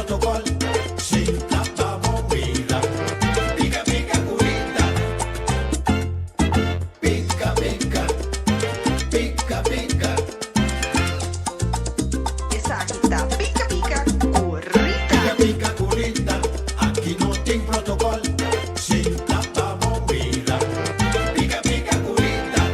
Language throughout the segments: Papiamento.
protocol. Sinta pa bo mira. Pica pica curita. Pica pica. Pica pica. Esaki ta Pica Pica cu Rita. Pica pica curita. Aki no tin protocol. Sinta pa bo mira. Pica pica curita.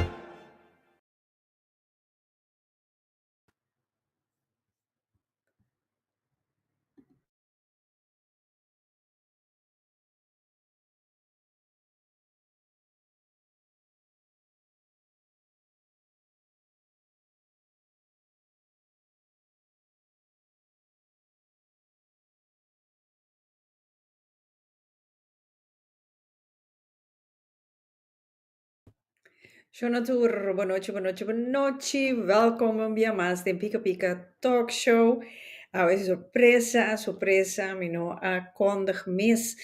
Shona tur, bon nochi, bon nochi, bon nochi. Welkom un bia mas den Pika Pika Talk Show. Awe sorpresa, sorpresa, mi no a kondig mes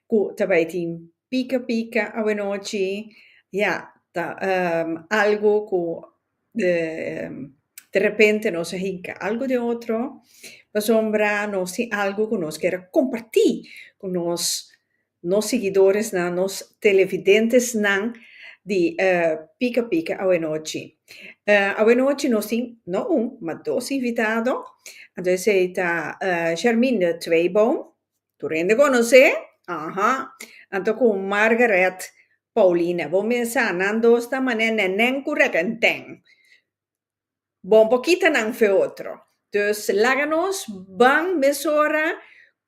ku ta bai tin Pika Pika awe nochi. Ja, ta algu ku de repente nos a hinka algu den otro, pasobra nos tin algu ku nos kier a kompartí ku nos nos siguidoresnan, nos televidentesnan di Pika Pika awenochi. Awenochi nos tin no un, ma dos invitado. Anto esei ta Shermine Tweeboom, tur hende konosé, aha, anto ku Margaret Paulina. Bo mes sa, nan dos ta manera nènèn ku rèkèntèn. Bon por kita nan fe otro. Dus laga nos ban mesora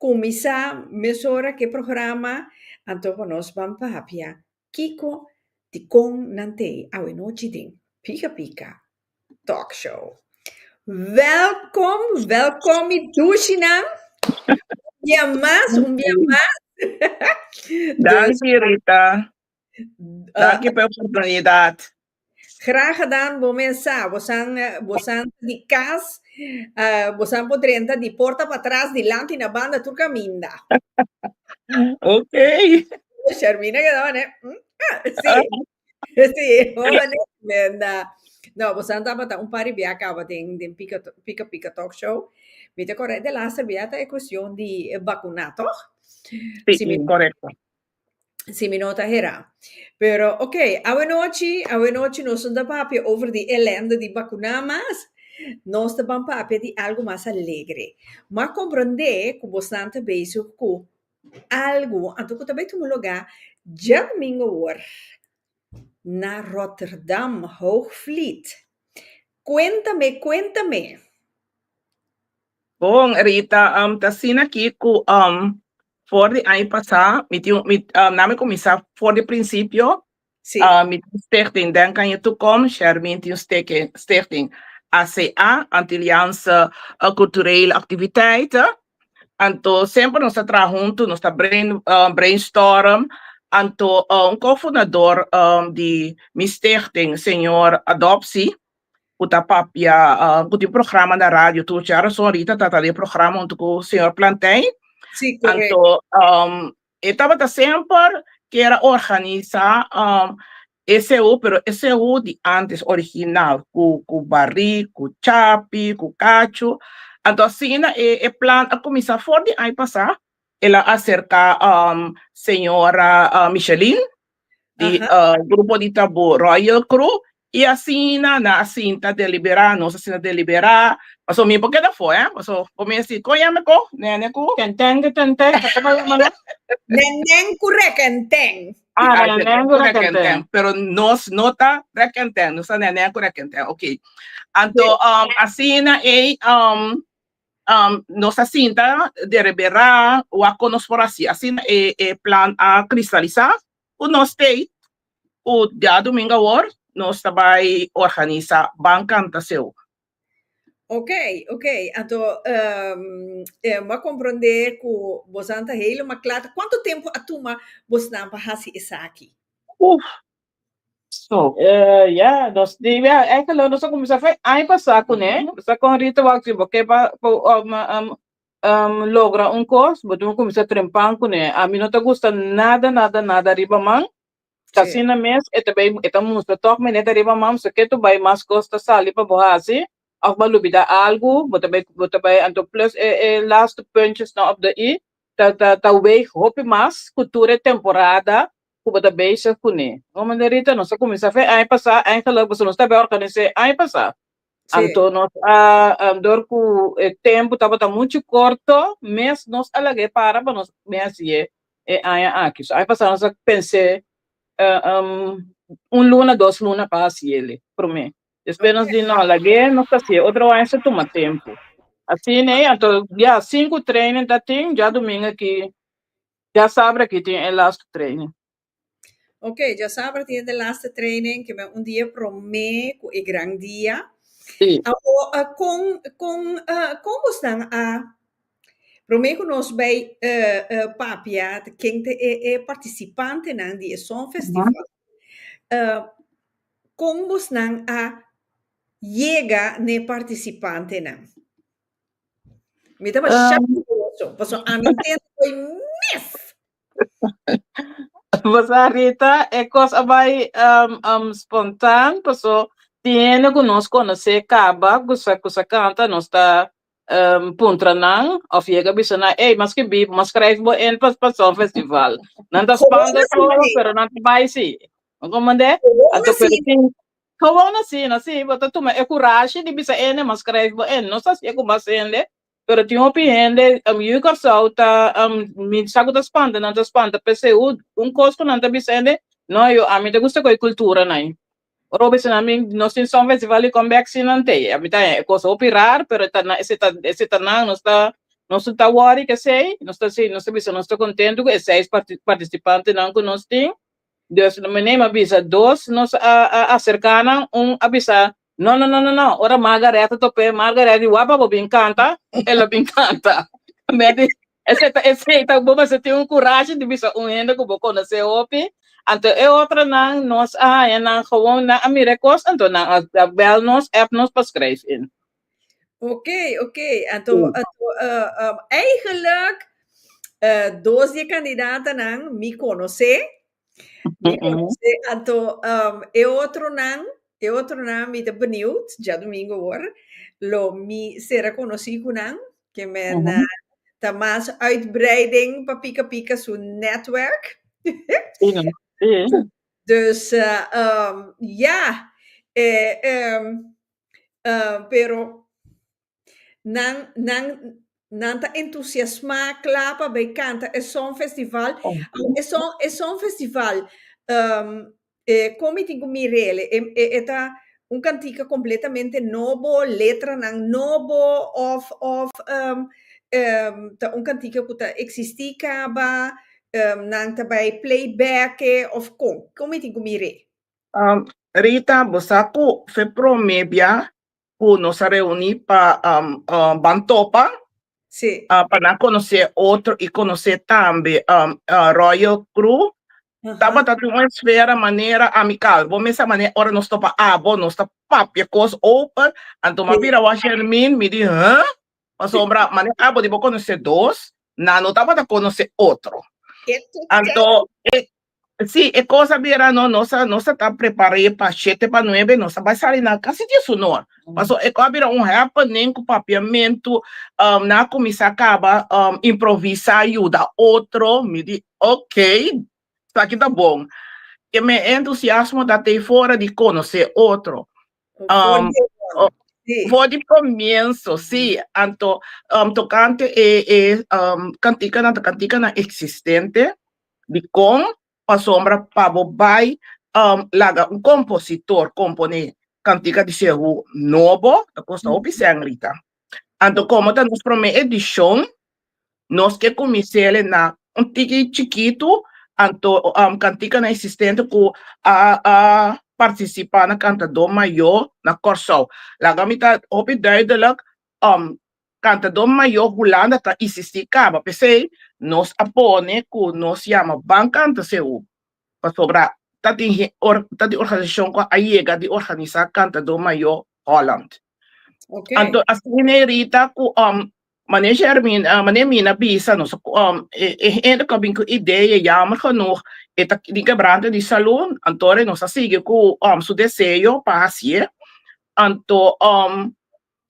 kuminsá mesora ku e programa, anto pa nos ban papia kiko dikon nan t'ei awenochi den Pika Pika Talk Show. Wèlkom, wèlkom mi dushinan. Un bia mas, un bia mas. Dus, Danki Rita. Danki pa e oportunidat. Graag gedaan, bo mes sa, bosan, bosan di cas, bosan por drenta di porta patras, dilanti na banda, tur caminda. Ok. Sharmina keda manera, ah, sí, sí, manera, no, bosan tabata un par di bia caba den, den Pika, Pika Pika Talk Show. Mi ta corda de laatste bia ta e cuestion di vacuna, toch? Sí, Si mi correcto. Si mi no ta hera. Pero ok, awenochi, awenochi nos no ta papia over di elende di bakuná mas, nos ta ban papia di algu mas alegre. M'a komprondé ku bosnan ta bezig ku algu, anto ku ta bai tuma lugá djadumingu awor na Rotterdam, Hoogvliet. Kuéntame, kuéntame. Bon, Rita, ta asina aki ku for di aña pasá mi tin mi na mi kuminsá for di prinsipio. Sí. Mi tin stichting Denk aan je Toekomst, Shermin tin un stichting ACA, Antilliaanse Culturele Activiteiten. Anto semper nos ta traha huntu, nos ta brain brainstorm. Anto un kofundador di mi stichting, señor Adoptie, ku ta papia ku tin programa na radio tur djarason Rita ta ta den programa huntu ku señor Plantijn. Sí, correcto. Anto e tabata semper kier a organisa e seú pero e seú di antes original ku ku barí, ku chapi, ku kachu. Anto asina e e plan a kuminsá for di aña pasá el a aserká señora Micheline di grupo di trabou Royal Crew y asina nan a sinta deliberá, nos a sinta deliberá, pasobra mi por keda afó eh, pasobra por mi a si kon yama ko? Nene ku? Tenten ku tenten, kiko yama nan? Nenen ku rekenten. Ah, nenen ku rekenten. Pero nos no ta rekenten, nos ta nenen ku rekenten, ok. Anto asina ei nos a sinta deliberá wak kon nos por hasi, asina e e plan a kristalisá ku nos tei ku djadumingu awor nos ta bai organisá Ban Kanta Seu. Ok, ok. Anto bo a komprondé ku bosan ta helemaal kla. Kuantu tempu a tuma bosnan pa hasi esaki? Uf, So. Ya, nos di, ya, eigenlijk nos a kuminsá fei aña pasá kuné. Sa kon Rita wak si bo ke pa pa logra un kos, bo tin ku kuminsá trempan kuné. Ami no ta gusta nada, nada, nada riba man. Ta asina mes e ta bai, e ta mustra tòg manera ta riba man, so ke tu bai mas kos ta sali pa bo hasi. òf bo a lubidá algu, bo ta bai bo ta bai anto plus e e laatste puntjesnan op de i ta ta ta weeg hopi mas ku tur e temporada ku bo ta bezig kuné. Bo manera Rita nos a kuminsá fe aña pasá eigenlijk pasobra nos tabata organis'é aña pasá. Anto nos a dor ku e tempu tabata muchu korto mes nos a lag'é para pa nos bin hasié e aña aki. So aña pasá nos a pens'é un luna dos luna pa hasiel promé. Despues nos di no lag'é nos ta hasié otro aña sa tuma tempu. Asina ei anto ya sinku training ta tin djadumingu aki djasabra aki tin e lastu training. Ok, djasabra tin e laatste training, ke men un dia promé ku e gran dia. Sí. Awo, eh, kon, kon, eh, kon bosnan a, promé ku nos bai eh, eh, papia ken ta e, e partisipantenan di e Songfestival, eh, kon bosnan a yega n'e partisipantenan? Mi ta masha curioso, pasobra ami tende koe mes. Bosa Rita, e kos a bai um, um, spontaan, paso tin hende ku nos konosé kaba, ku sa, ku sa kanta, nos ta um, puntra nan, of yega bisa nan, ey, mas skibi, mas skrijf bo in pa, pa Songfestival. Nan ta Gewoon spanta asina, todo, pero nan ta bai sí. Bo komprendé? Gewoon Anto, pero asina. tin, Gewoon asina, sí, bo ta tuma e kurashi di bisa hende, mas skrijf bo in. No sa si e ku mas hende, pero tin hopi hende, yu Kòrsou ta, mi sa ku ta spanta, nan ta spanta p'esei un kos ku nan ta bisa hende, no yo, ami ta gusta ku e kultura nan. Ora bo bisa nan, mi nos tin Songfestival di comeback si nan t'ei. Ami ta e kos hopi rar, pero ta nan, esei ta, esei ta nan, nos ta, nos no ta wòri ku esei, nos ta si, nos ta bisa nos ta kontentu ku e seis partisipantenan ku nos tin. Dus meneer a bisa dos nos a a acerca nan un a bisa no no no no no ora Margaret a top'é Margaret di wapa bo bin canta el a bin canta me di esei ta esei ta bo mester tin un curashi di bisa un hende cu bo conoce hopi anto e otronan nos a haya nan gewoon nan a mira e cos anto nan a bel nos app nos pa schrijf in. Oké, oké. Anto, anto uh, um, eigenlijk uh, dos di e kandidatanan mi konosé. Mi konosé. Anto um, e otronan, e otronan mi ta benieuwd, djadumingu awor, lo mi sera konosí ku nan, ke men uh, ta mas uitbreiding pa Pika Pika su netwerk. Sí, no. Sí. Dus uh, um, ja, eh, um, Uh, pero nan, nan, nan ta entusiasmá kla pa bai kanta e Songfestival. Oh. E song, e Songfestival, um, eh, kon mi tin ku mir'el? E, e, e ta un kantika kompletamente nobo, letranan nobo, òf, òf um, um, ta un kantika ku ta eksistí kaba, um, nan ta bai playback e, òf kon? Kon mi tin ku mir'é? Um, Rita, bo sa ku fe promé bia ku nos a reuní pa um, um, ban topa, Sí. uh, pa nan konosé otro i konosé tambe um, uh, Royal Crew. Aha. Tabata tin un esfera manera amikal. Bo mesa manera ora nos topa abo, nos ta papia kos open. Anto m'a Sí. bira wak Shermin, mi di, huh? Pasobra manera abo di bo konosé dos, nan no tabata konosé otro. Anto, e, Sí, e kos a bira no, nos a, nos a ta prepar'é pa shete pa nuebe, nos a bai sali na kasi diesunor. Paso e kos a bira un happening ku papiamentu, um, nan a kuminsá kaba um, improvisá, yuda otro, mi di ok, esaki ta bon. Ke mi entusiasmo ta tei fora di konosé otro. For Um, di oh, sí. for di komienso, sí, anto um, tokante e, e um, kantikanan ta kantikanan eksistente, Dikon? Pasobra pa bo bai laga un kompositor komponé kantika di sehu nobo ta kosta hopi sèn, Rita. Anto komo ta nos promé edishon, nos ke kumins'é na un tiki chikitu, anto kantikanan eksistente ku a a partisipá na Kantadó Mayó na Kòrsou. Laga mi ta hopi duidelik, Kantadó Mayó Hulanda ta insistí kaba, p'esei nos a pone ku nos yama Ban Kanta Seú, pasobra ta tin ta tin organisashon ku a yega di organisá Kantadó Mayó Holland. Anto asina Rita ku Mane Shermin, Mane Mina bisa nos e hende ku a bin ku idea jammer genoeg e ta di kebrante di salú, anto nos a sigui ku su deseo pa hasié, anto.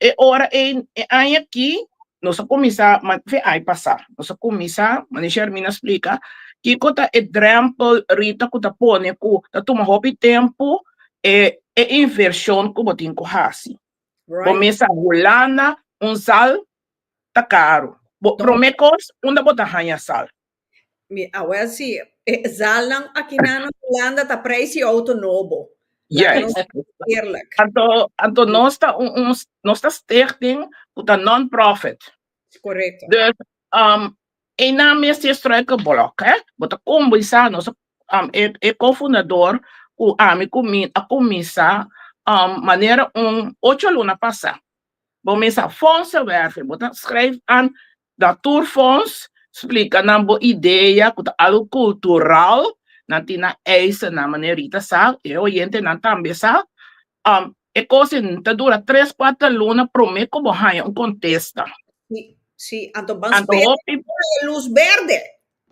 E ora ei, e aña aki, nos a kuminsá, ma fe ai pasá, nos a kuminsá, manera Shermina a splika, kiko ta e drèmpel Rita ku ta pone ku ta tuma hopi tempu e e invershon ku bo tin ku hasi. Bo mester Hulanda un sal ta karu. Bo promé kos unda bo ta haña sal? Mi awel si e zalnan aki na Hulanda ta prijs di auto nobo. Juist. Eerlijk. Anto, anto nos ta un, un nos ta stichting ku ta non-profit. Correcto. Dus um, einan mester struikelblok, hè. Bo ta kuminsá, nos um, e, e kofundador ku ami ku mi a kuminsá um, manera un ocho luna pasá. Bo mester fondsenwerving, bo ta schrijf aan Natuurfonds, splika nan bo idea ku ta algu kultural, nan tin nan eisennan, manera Rita sa, e oyentenan tambe sa. Um, e kos ei ta dura tres, kuater luna promé ku bo haña un kontesta. Sí, sí, anto ban Anto spera hopi e lus berde.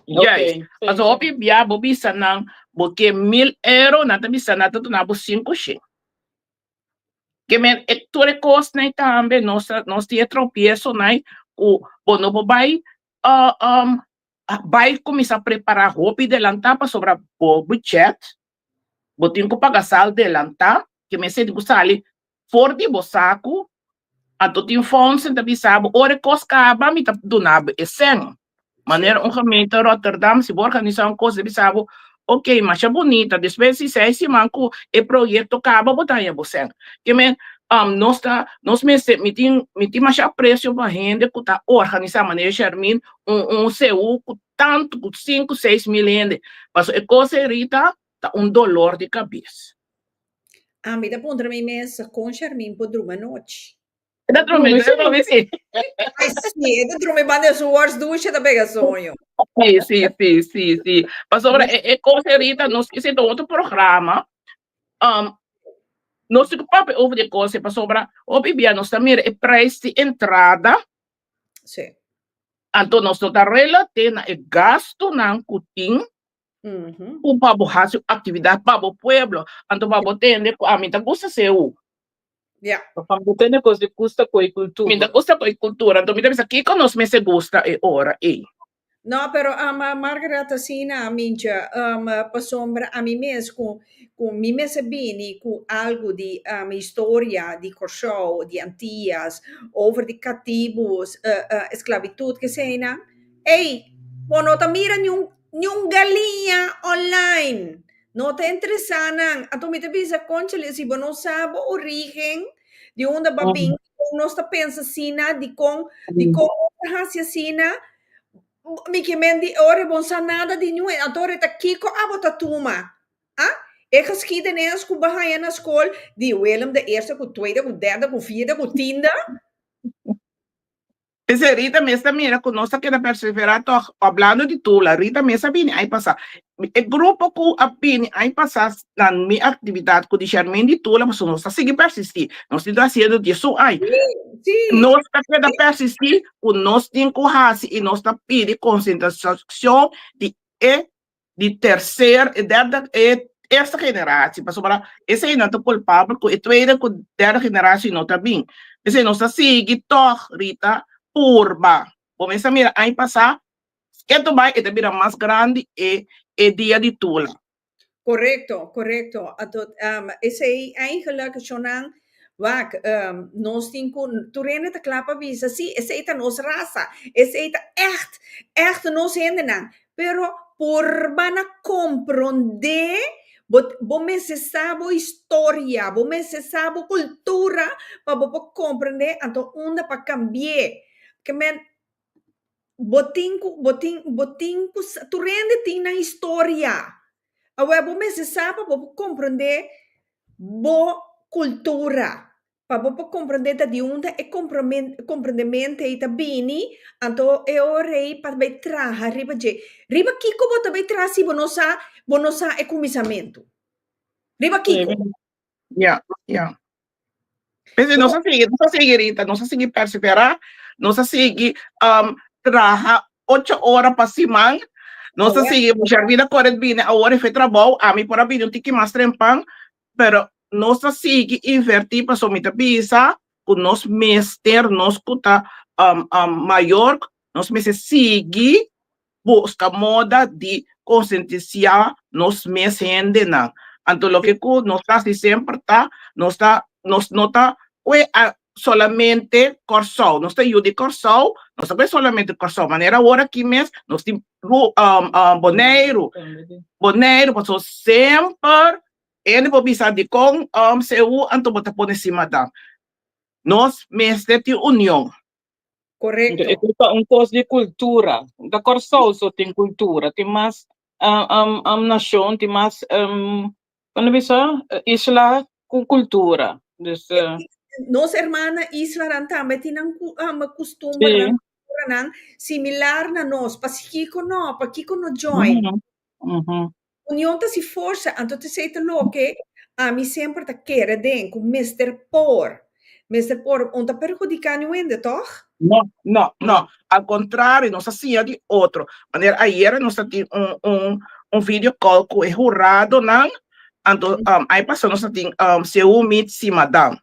Juist. Anto hopi bia bo bisa nan bo ke mil euro, nan ta bisa nan ta duna bo sinku shen. Ke men e tur e kosnan ei tambe nos ta nos tin e tropiesonan ei ku bo no por bai bai kuminsá prepará hopi delantá pasobra bo buchet bo tin ku paga sal delantá ke mester tin ku sali for di bo saku anto tin fondsen ta bisa bo ora e kos kaba mi ta duna bo e sèn. Manera un gemeente Rotterdam si bo organisa un kos ta bisa bo ok masha bunita despues di seis siman ku e proyekto kaba bo ta haña bo sèn. Ke men nos ta nos mester mi tin mi tin masha apresio pa hende ku ta organisa manera Shermin un un seú ku tantu ku sinku 6000 hende pasobra e kos ei Rita ta un dolor di kabes. Ami ta puntra mi mes kon Shermin por druma anochi. E ta drumi, e ta drumi si. Ai si, e ta drumi banda su wors dusha ta pega soño. Si, si, si, si, si. Pasobra e, e cosa ahorita, nos esei ta otro programa. Um, nos tin ku papia over di e cosa, pasobra hopi bia nos ta mira e prijs di entrada. Si. Anto nos no ta relate na e gastunan ku tin ku pa bo hasi un aktividat pa bo pueblo. Anto pa bo tende ku ami ta gusta seú. Ja. Pa bo tende kos di gusta ku e kultura. Mi ta gusta ku e kultura. Anto mi ta bisa kiko nos mester gusta e ora ei. No, pero um, Margaret asina mincha um, pasobra ami mes ku ku mi mes a bini ku algu di um, historia di Kòrsou, di Antias, over di katibus, uh, uh, esklabitut, keseina. Ey, bo no ta mira niun niun galiña online. No ta interesá nan. Anto mi ta bisa, Cónchale, si bo no sa bo origen, di unda bo a bin, dikon nos ta pensa asina, dikon, dikon nos ta hasi asina, mi ke men di ora bo no sa nada di niun, anto ora ta kiko abo ta tuma? Ah? E geschiedenis ku bo a haña na skol di Willem de eerste ku tweede ku derde ku vierde ku tiende. P'esei Rita mes ta mira ku nos ta keda perseverá tòg. Hablando di Tula, Rita mes a bini ai pasá. E grupo ku a bini ai pasá na mi aktividat ku di Shermin di Tula, pasobra nos ta sigui persistí. Nos tin ta hasiendo diesun ai. Nos ta keda persistí ku nos tin ku hasi i nos ta pidi konsientisashon di e di tercer e derde e eerste generatie pasobra esei nan ta culpabel cu e tweede cu derde generatie no ta bin p'esei nos ta sigui tog Rita purba bo mes a mira aña pasa keto bay e ta bira mas grandi e e dia di Tula. Correcto, correcto. Anto, esei eigenlijk, shonnan, wak, nos tin ku, tur hende ta kla pa bisa, sí, esei ta nos rasa, esei ta ègt, ègt nos hendenan. Pero purba na komprondé, bo, bo mester sa bo historia, bo mester sa bo kultura pa bo por komprondé anto unda pa kambi'é. Ke men, Bo tin ku, bo tin, bo tin ku sa, tur hende tin nan historia. Awor bo mester sa pa bo por komprondé bo kultura, pa bo por komprondé ta di unda e komprondementu ei ta bini, anto e ora ei pa bai traha riba dje. Riba kiko bo ta bai traha si bo no sa, bo no sa e kuminsamentu? Riba kiko? Ya, ya. P'esei nos a sigui, nos a sigui Rita, nos a sigui perseverá, nos a sigui um, traha ocho ora pa siman, nos a sigui, Shervina kore bini awor e fe trabou, ami por a bini un tiki mas trempan, pero nos a sigui invertí pasobra mi ta bisa. ku nos mester, nos ku ta mayor, nos mester sigui buska moda di konsientisiá nos mes hendenan. Anto loke ku nos ta hasi semper ta, nos ta nos no ta kue a solamente Kòrsou, nos ta yu di Kòrsou, nos ta kue solamente Kòrsou, manera awor aki mes nos tin Boneiru, Boneiru pasobra semper hende por bisa dikon CU anto bo ta pone Simadan. Nos mester tin union. Korekto. E ta un kos di kultura. Ta Kòrsou so tin kultura. Tin mas nashon, tin mas kon bisa isla ku kultura. Dus Nos hermana islanan tambe tin nan kustumbernan, kulturanan similar na nos. Pasikiko no? Pakiko no join? Union ta si forsa, anto t'esei ta loke ami semper ta kere den, ku mester por. Mester por, un ta perhudiká niun hende, tòg? No, no, no. Al kontrario, nos a siña di otro. Manera ayera nos ta tin un, un, un video call ku e huradonan, anto um, ai pasó nos ta tin um, Seú meet Simadan.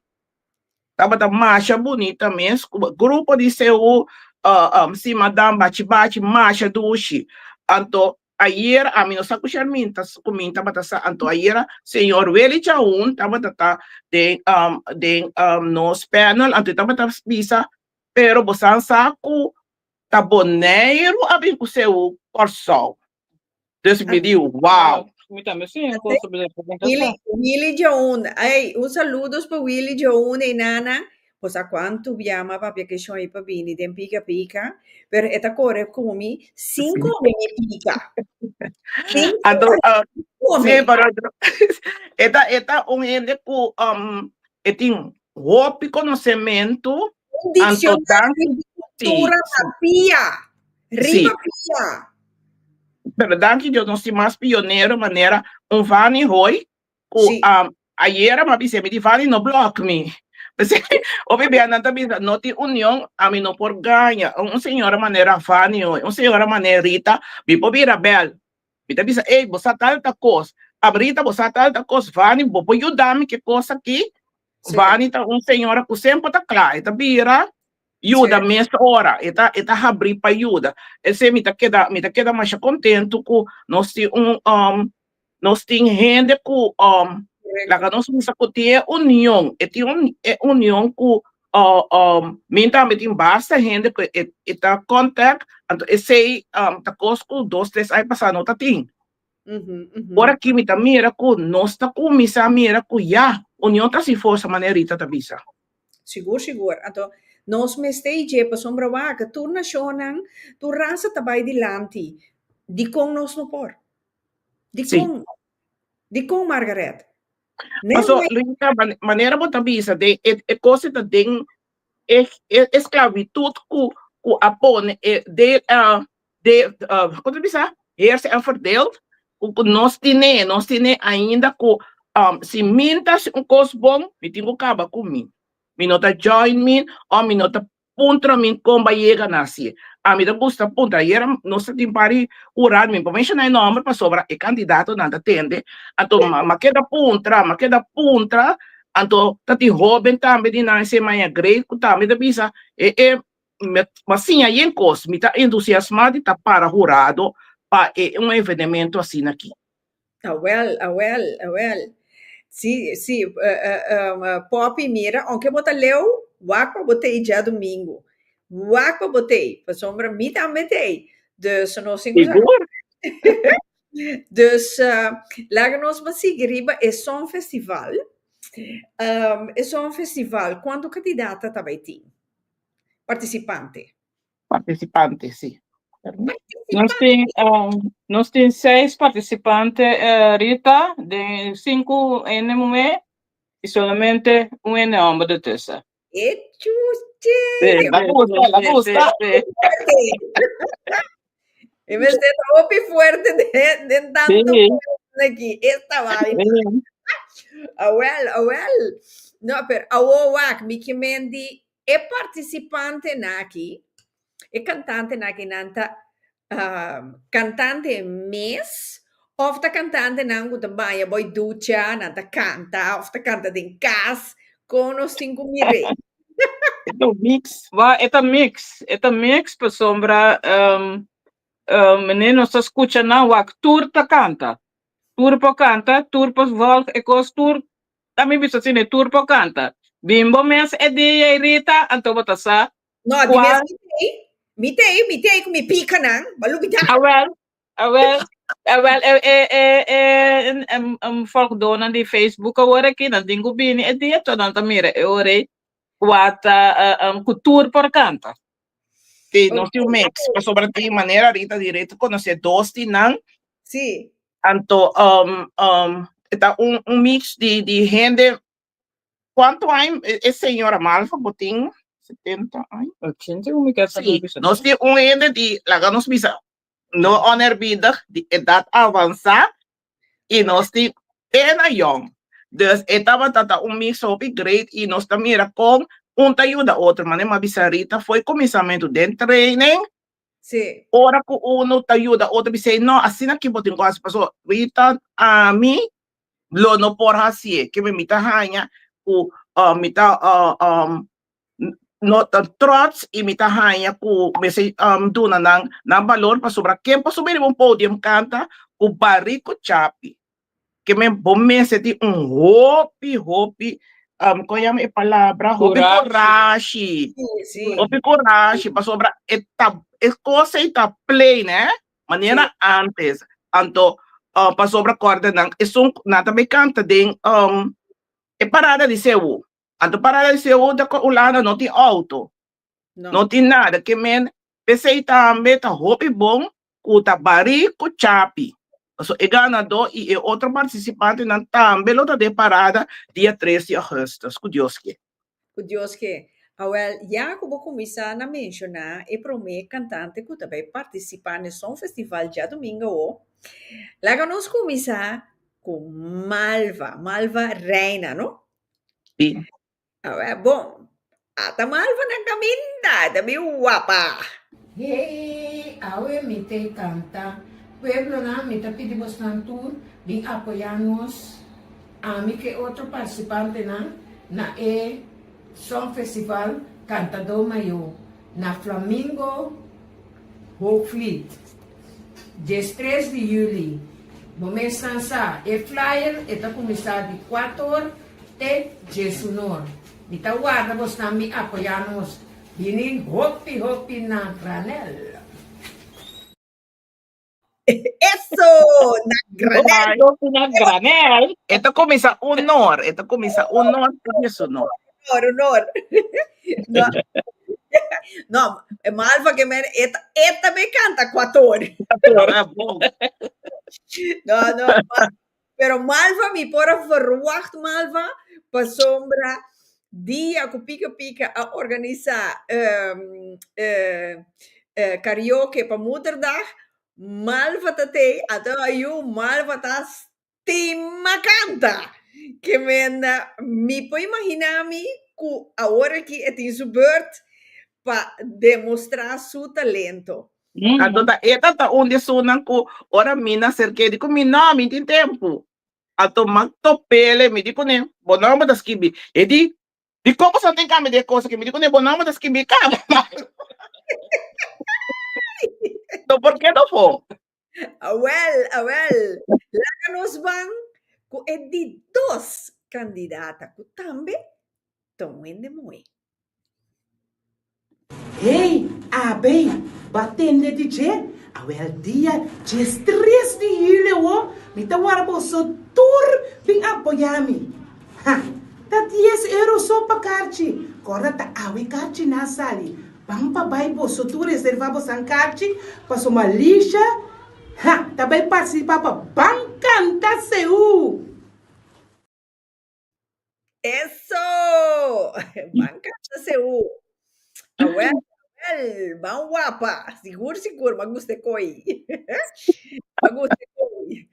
Tabata masha bunita mes, ku grupo di Seú, uh, um, Simadan, Bachi Bachi, masha dushi. Anto Ayer ami no sa ku Sharmin ta ku min tabata sa anto ayer señor Willy Chaun tabata ta den um, den um, nos panel anto e tabata bisa pero bosan sa ku ta Boneiru a bin ku seu Kòrsou dus mi di wow. Mi tambe si un kos sobre pregunta Willy, Willy Joon, ey, un saludos pa Willy Joon ey nana. Bo sa cuantu bia m'a papia ke shon ei pa bini den pica pica, pero e ta core cu mi sin come mi pica. Sin Anto, come. sí, pero e ta, e ta un hende cu um, e tin hopi conocemento, Un anto diccionario danki, di sí, cultura sí. na pia. Sí. Riba pia. Pero danki Dios nos tin mas pionero manera un Vani Hoy Ku Sí. um, ayera m'a bis'é, mi di, Vani, no blòk mi. P'esei, hopi bia nan ta bisa, no tin union, ami no por gaña. Un señora manera Vani hoy, un señora manera Rita, mi por bira bèl. Mi ta bisa, ey, bo sa tal ta kos. Am Rita, bo sa tal ta kos. Vani, bo por yuda mi ke kos aki? Sí. Vani ta un señora ku semper ta kla, e ta bira yuda Sí. mes ora, e ta e ta habrí pa yuda. Esei mi ta keda mi ta keda masha kontentu ku nos tin un um, Nos tin hende ku um, laga nos bisa ku tin e union, e tin un e union ku uh, um, min tambe tin basta hende ku e, e ta contact, anto esei um, ta kos ku dos, tres aña pasá no ta tin. Ora aki mi ta mira ku nos ta kuminsá mira ku ya, union ta hasi forsa manera Rita ta bisa. Sigur, sigur. Anto nos mester i dje pasobra wak, tur nashonnan, tur rasa ta bai dilanti. Dikon nos no por? Dikon? Dikon, Margaret? Paso, Rita, manera bo ta bisa, den e, e kos ta den e, e esclavitud ku, ku a pone e de, uh, de, uh, kon ta bisa? Heersen en verdeeld, ku, ku nos tine, nos tine ainda ku um, si min ta hasi un kos bon, mi tin ku kaba ku mi. Mi no ta join min, o mi no ta Puntra mi kon ba yega na hacié. Ami ta gusta puntra. Ayera nos ta tin par di hurado, mi por menciona e nomber pasobra e candidatonan ta tende. Anto m'a keda puntra, m'a keda puntra, anto ta tin hoben tambe di nan esei maña great cu tambe ta bisa e e m'a siña yen cos, mi ta entusiasma di ta para hurado pa e un evenemento asina aki. Awel, awel, awel. Sí, sí, Poppy, mira, aunke bo ta leu, wak pa bo t'ei djadumingu. Wak pa bo t'ei, pasobra mi tambe t'ei. Dus nos tin ku sa. Sigur. Dus laga nos ban sigui riba e Songfestival. E Songfestival, kuantu kandidata ta bai tin? Partisipante. Participante, sí. Nos tin, um, nos tin seis participante, eh, Rita, de cinco hende muhé y solamente un hende homber ertussen. E chuche! Sí, La gusta, la sí, gusta. sí, sí. E mester ta hopi fuerte den, den tanto Sí. aki. Esta vaina. Sí. Awel, awel. No, pero awo wak, mi ke men di E partisipantenan aki, e kantantenan aki nan ta kantante mes òf ta kantantenan ku ta baña boi ducha, nan ta kanta òf ta kanta den kas, kon nos tin ku mir'é? E ta un mix. Wa, e ta mix, e ta mix pasobra um, um, meneer nos ta skucha nan wak tur ta kanta. Tur por kanta, tur por volg e kos, tur, ta mi bisa asina, tur por kanta. Bin bo mes e dia ei Rita, anto bo ta sa No, di mes kua. mi tei, mi tei, mi tei ku mi pikanan, bo a lubidá. Awel, awel, awel e e e e em volgdónan di Facebook awor aki nan tin ku bini e dia to nan ta mira e ora ei kua ta ku tur por kanta. Sí, nos tin un mix, pasobra tin manera Rita di Rita konosé dos di nan. Sí. Anto um um e ta un un mix di di hende Cuanto aña e señora Malva bo tin? 70 aña? 81 mi kier sa Sí, bisa. nos tin un hende di, laga nos bisa, no onerbiedig, di edad avansa y nos tin pena yong. Dus e tabata ta un mix hopi great y nos ta mira con un ta yuda otro. Mane m'a bisa Rita foi cuminsamentu den training, Sí. ora cu uno ta yuda otro bisa no, asina aki bo tin cu haci pasobra Rita ami lo no por hacié, ke mi ta haña ku mi ta no ta trots i mi ta haña ku mester duna nan nan balor pasobra ken por subi riba un podium kanta ku barí ku chapi ke men bo mester tin un hopi hopi kon yama e palabra hopi Kurashi. kurashi Sí. hopi kurashi pasobra e ta e kos ei ta plain eh Manera antes. Anto pasobra kòrda nan esun nan ta bai kanta den e parada di Seú. Anto parada di Seú ta Hulanda no tin outo, no tin nada. Ke men p'esei tambe ta hopi bon ku ta barí ku chapi. Pasobra e ganadó i e otro partisipantenan tambe lo ta den parada dia tres di ògùstùs, ku Dios ke. Ku Dios ke. Awel, ya ku bo kuminsá na menshoná e promé kantante ku ta bai partisipá n'e Son Festival djadumingu awo, laga nos kuminsá ku Malva, Malva Reina, no? Sí. Awel, bon, ata Malva na kaminda, e ta bin wapa! Hey, awe mi te kanta. Pueblonan, mi ta pidi bosnan tur bin apoyá nos. Ami ku e otro partisipantenan na e Songfestival Kantadó Mayó na Flamingo Hoogvliet, diestres di yüli. Bo mesnan sa, e flyer e ta kuminsá di kuator te diesunor. Mi ta warda bosnan mi apoyá nos. Bini hopi hopi na granel. Eso! Na granel! Na granel! E ta kuminsá unor, e ta kuminsá unor te diesunor. Unor, unor. No, no, e Malva ke men, e ta, e ta be kanta kuator. Ah, bon. No, no, pero Malva mi por a verwacht Malva pasobra dia ku Pika Pika a organisá um, eh, eh, karaoke pa Moederdag, Malva ta tei, anto ayu Malva ta stima kanta. Ke menda mi por imaginá mi ku awor aki e tin su beurt pa demostrá su talento. Anto ta e ta ta un di esunnan ku ora mi na serk'é di ku mi no, mi tin tempu. Anto m'a top'el, mi di kuné, bo nòmber ta skibi. E di, dikon boso no tin kambia di e kos aki? Mi di kuné, bo nòmber ta skibi kaba. No por keda afó. Awèl, awèl, laga nos ban ku e di dos kandidata ku tambe ta un hende muhé. Hey, Abey, bo a tende di dje? Awel dia diestres di juli awo mi ta wara boso tur bin apoya mi. Ha, ta dies euro so pa karchi. Kòrda ta awe karchi na sali. Ban pa bai boso tur reserva bosan karchi pasobra Malisha, ha, ta bai partisipa pa Ban Kanta Seú. Eso! Ban kanta seú. Awel, awel, ban wapa. Sigur, sigur, m'a gusta e koi. M'a gusta e koi.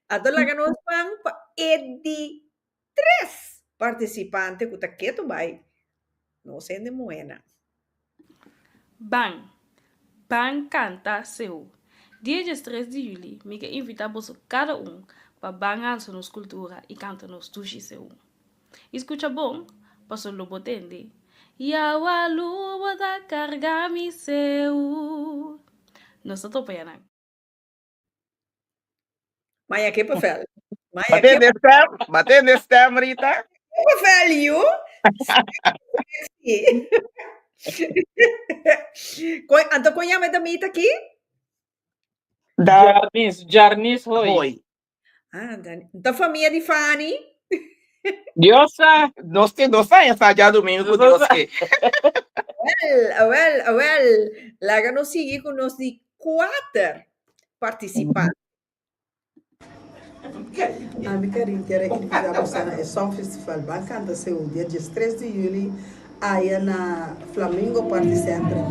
Anto laga nos ban pa e di tres partisipante ku ta ketu bai nos hende muhénan. Ban, ban kanta seú. Dia diestres di juli mi ke invitá boso kada un pa ban alsa nos kultura i kanta nos dushi seú. I skucha bon, paso lo bo tende. Yawa lu bo ta karga mi seu. Nos ta topa yanan. Maya kippenvel. Maya Bate de stem, bate de stem, Rita. Kippenvel, you. Sexy. Koi, anto kon yama e damita aki? Da Jarnis, Jarnis Hoy. Hoy. Ah, dan, ta famia di Fani? Dios sa. Nos tin nos aña sa djadumingu ku Dios ke. Wel, awel, awel. Laga nos sigui ku nos di kuater partisipante. Ami Karin kier a invitá boso na e Songfestival Ban Kanta Seú dia diestres di yüli aya na Flamingo Party Centrum.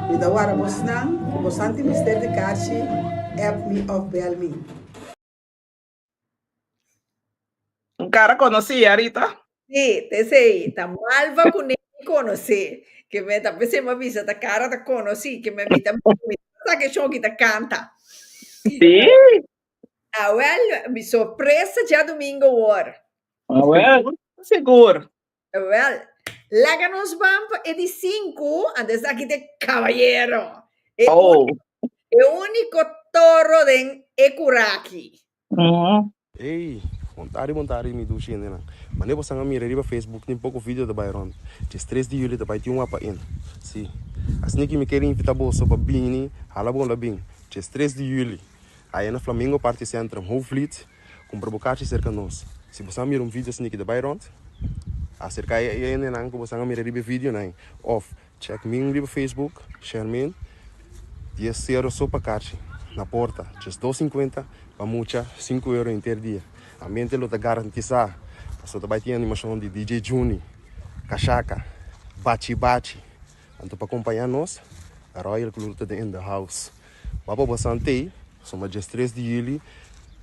Mi ta warda bosnan ku bosan tin mester di karchi, app mi òf bèl mi. Un cara conocí, ya Rita? Sí, ta esei. Ta Malva ku Neni konosé. Ke me ta p'esei mi a bisa ta cara ta konosí. Ke me mi ta mi ta sa ke shon ki ta kanta. Sí. Awel, mi sorpresa djadumingo awor. Awel. Sigur. Awel, laga nos ban pa e di sinku, anto esaki ta e kabayero. E Oh. e úniko toro den e kuraki. Ey, montari montari mi dushi hendenan. Mane bosan a mira riba Facebook tin poko video ta bai rond. Djes tres di juli ta bai tin un wapa in. Si. Asina ki mi ker invita boso pa bini, hala bon la bin. Djes tres di juli, aya na Flamingo Party Centrum, Hoofdvliet, kumpra bo karchi serka nos. Si bosan a mira un video asina ki ta bai rond, aserka e hendenan ku bosan a mira riba e videonan. Of Check min riba Facebook, Shermin, dies sero so pa karchi na porta, djes dos sinkuenta pa mucha, sinku euro henter dia. Ambiente lo ta garantisa, pasobra ta bai tin animashon di DJ Juni, Kashaka, Bachi Bachi. Anto pa kompaña nos, Royal Club ta den in the house. Wak pa bo sant'ei, pasobra djes tres di juli,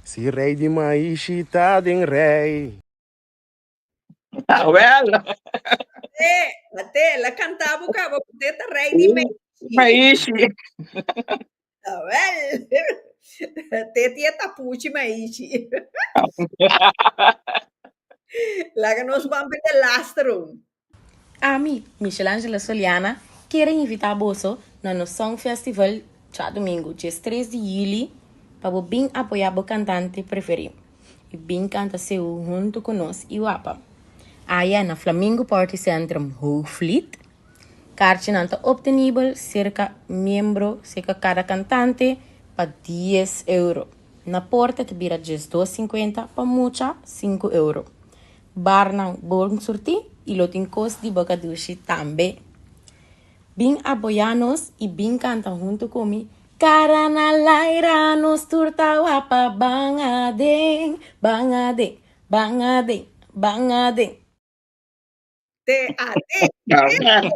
si rei di maishi ta den rei. Ah, wel. Te, ate, la canta bo caba, te ta rey di meishi. Maishi. Ah, wel. Te tie tapuchi maishi. Laga nos ban pe de laatste room. Ami, Michelangela Soliana, kier a invitá boso na nos Song Festival djadumingu, djes tres di yüli, pa bo bin apoyá bo kantante preferí i bin kanta seú huntu ku nos i wapa. Aya na Flamingo Party Centrum Hoogvliet. Karchinan ta optenibel serka miembro, serka kada kantante pa dies euro. Na porta ta bira djesdos sinkuenta, pa mucha sinku euro. Barnan bon surtí i lo tin kos di boka dushi tambe. Bin apoyá nos i bin kanta huntu ku mi, Kara na laira nos tur ta wapa ban aden, ban aden, ban aden, ban aden. Te aden.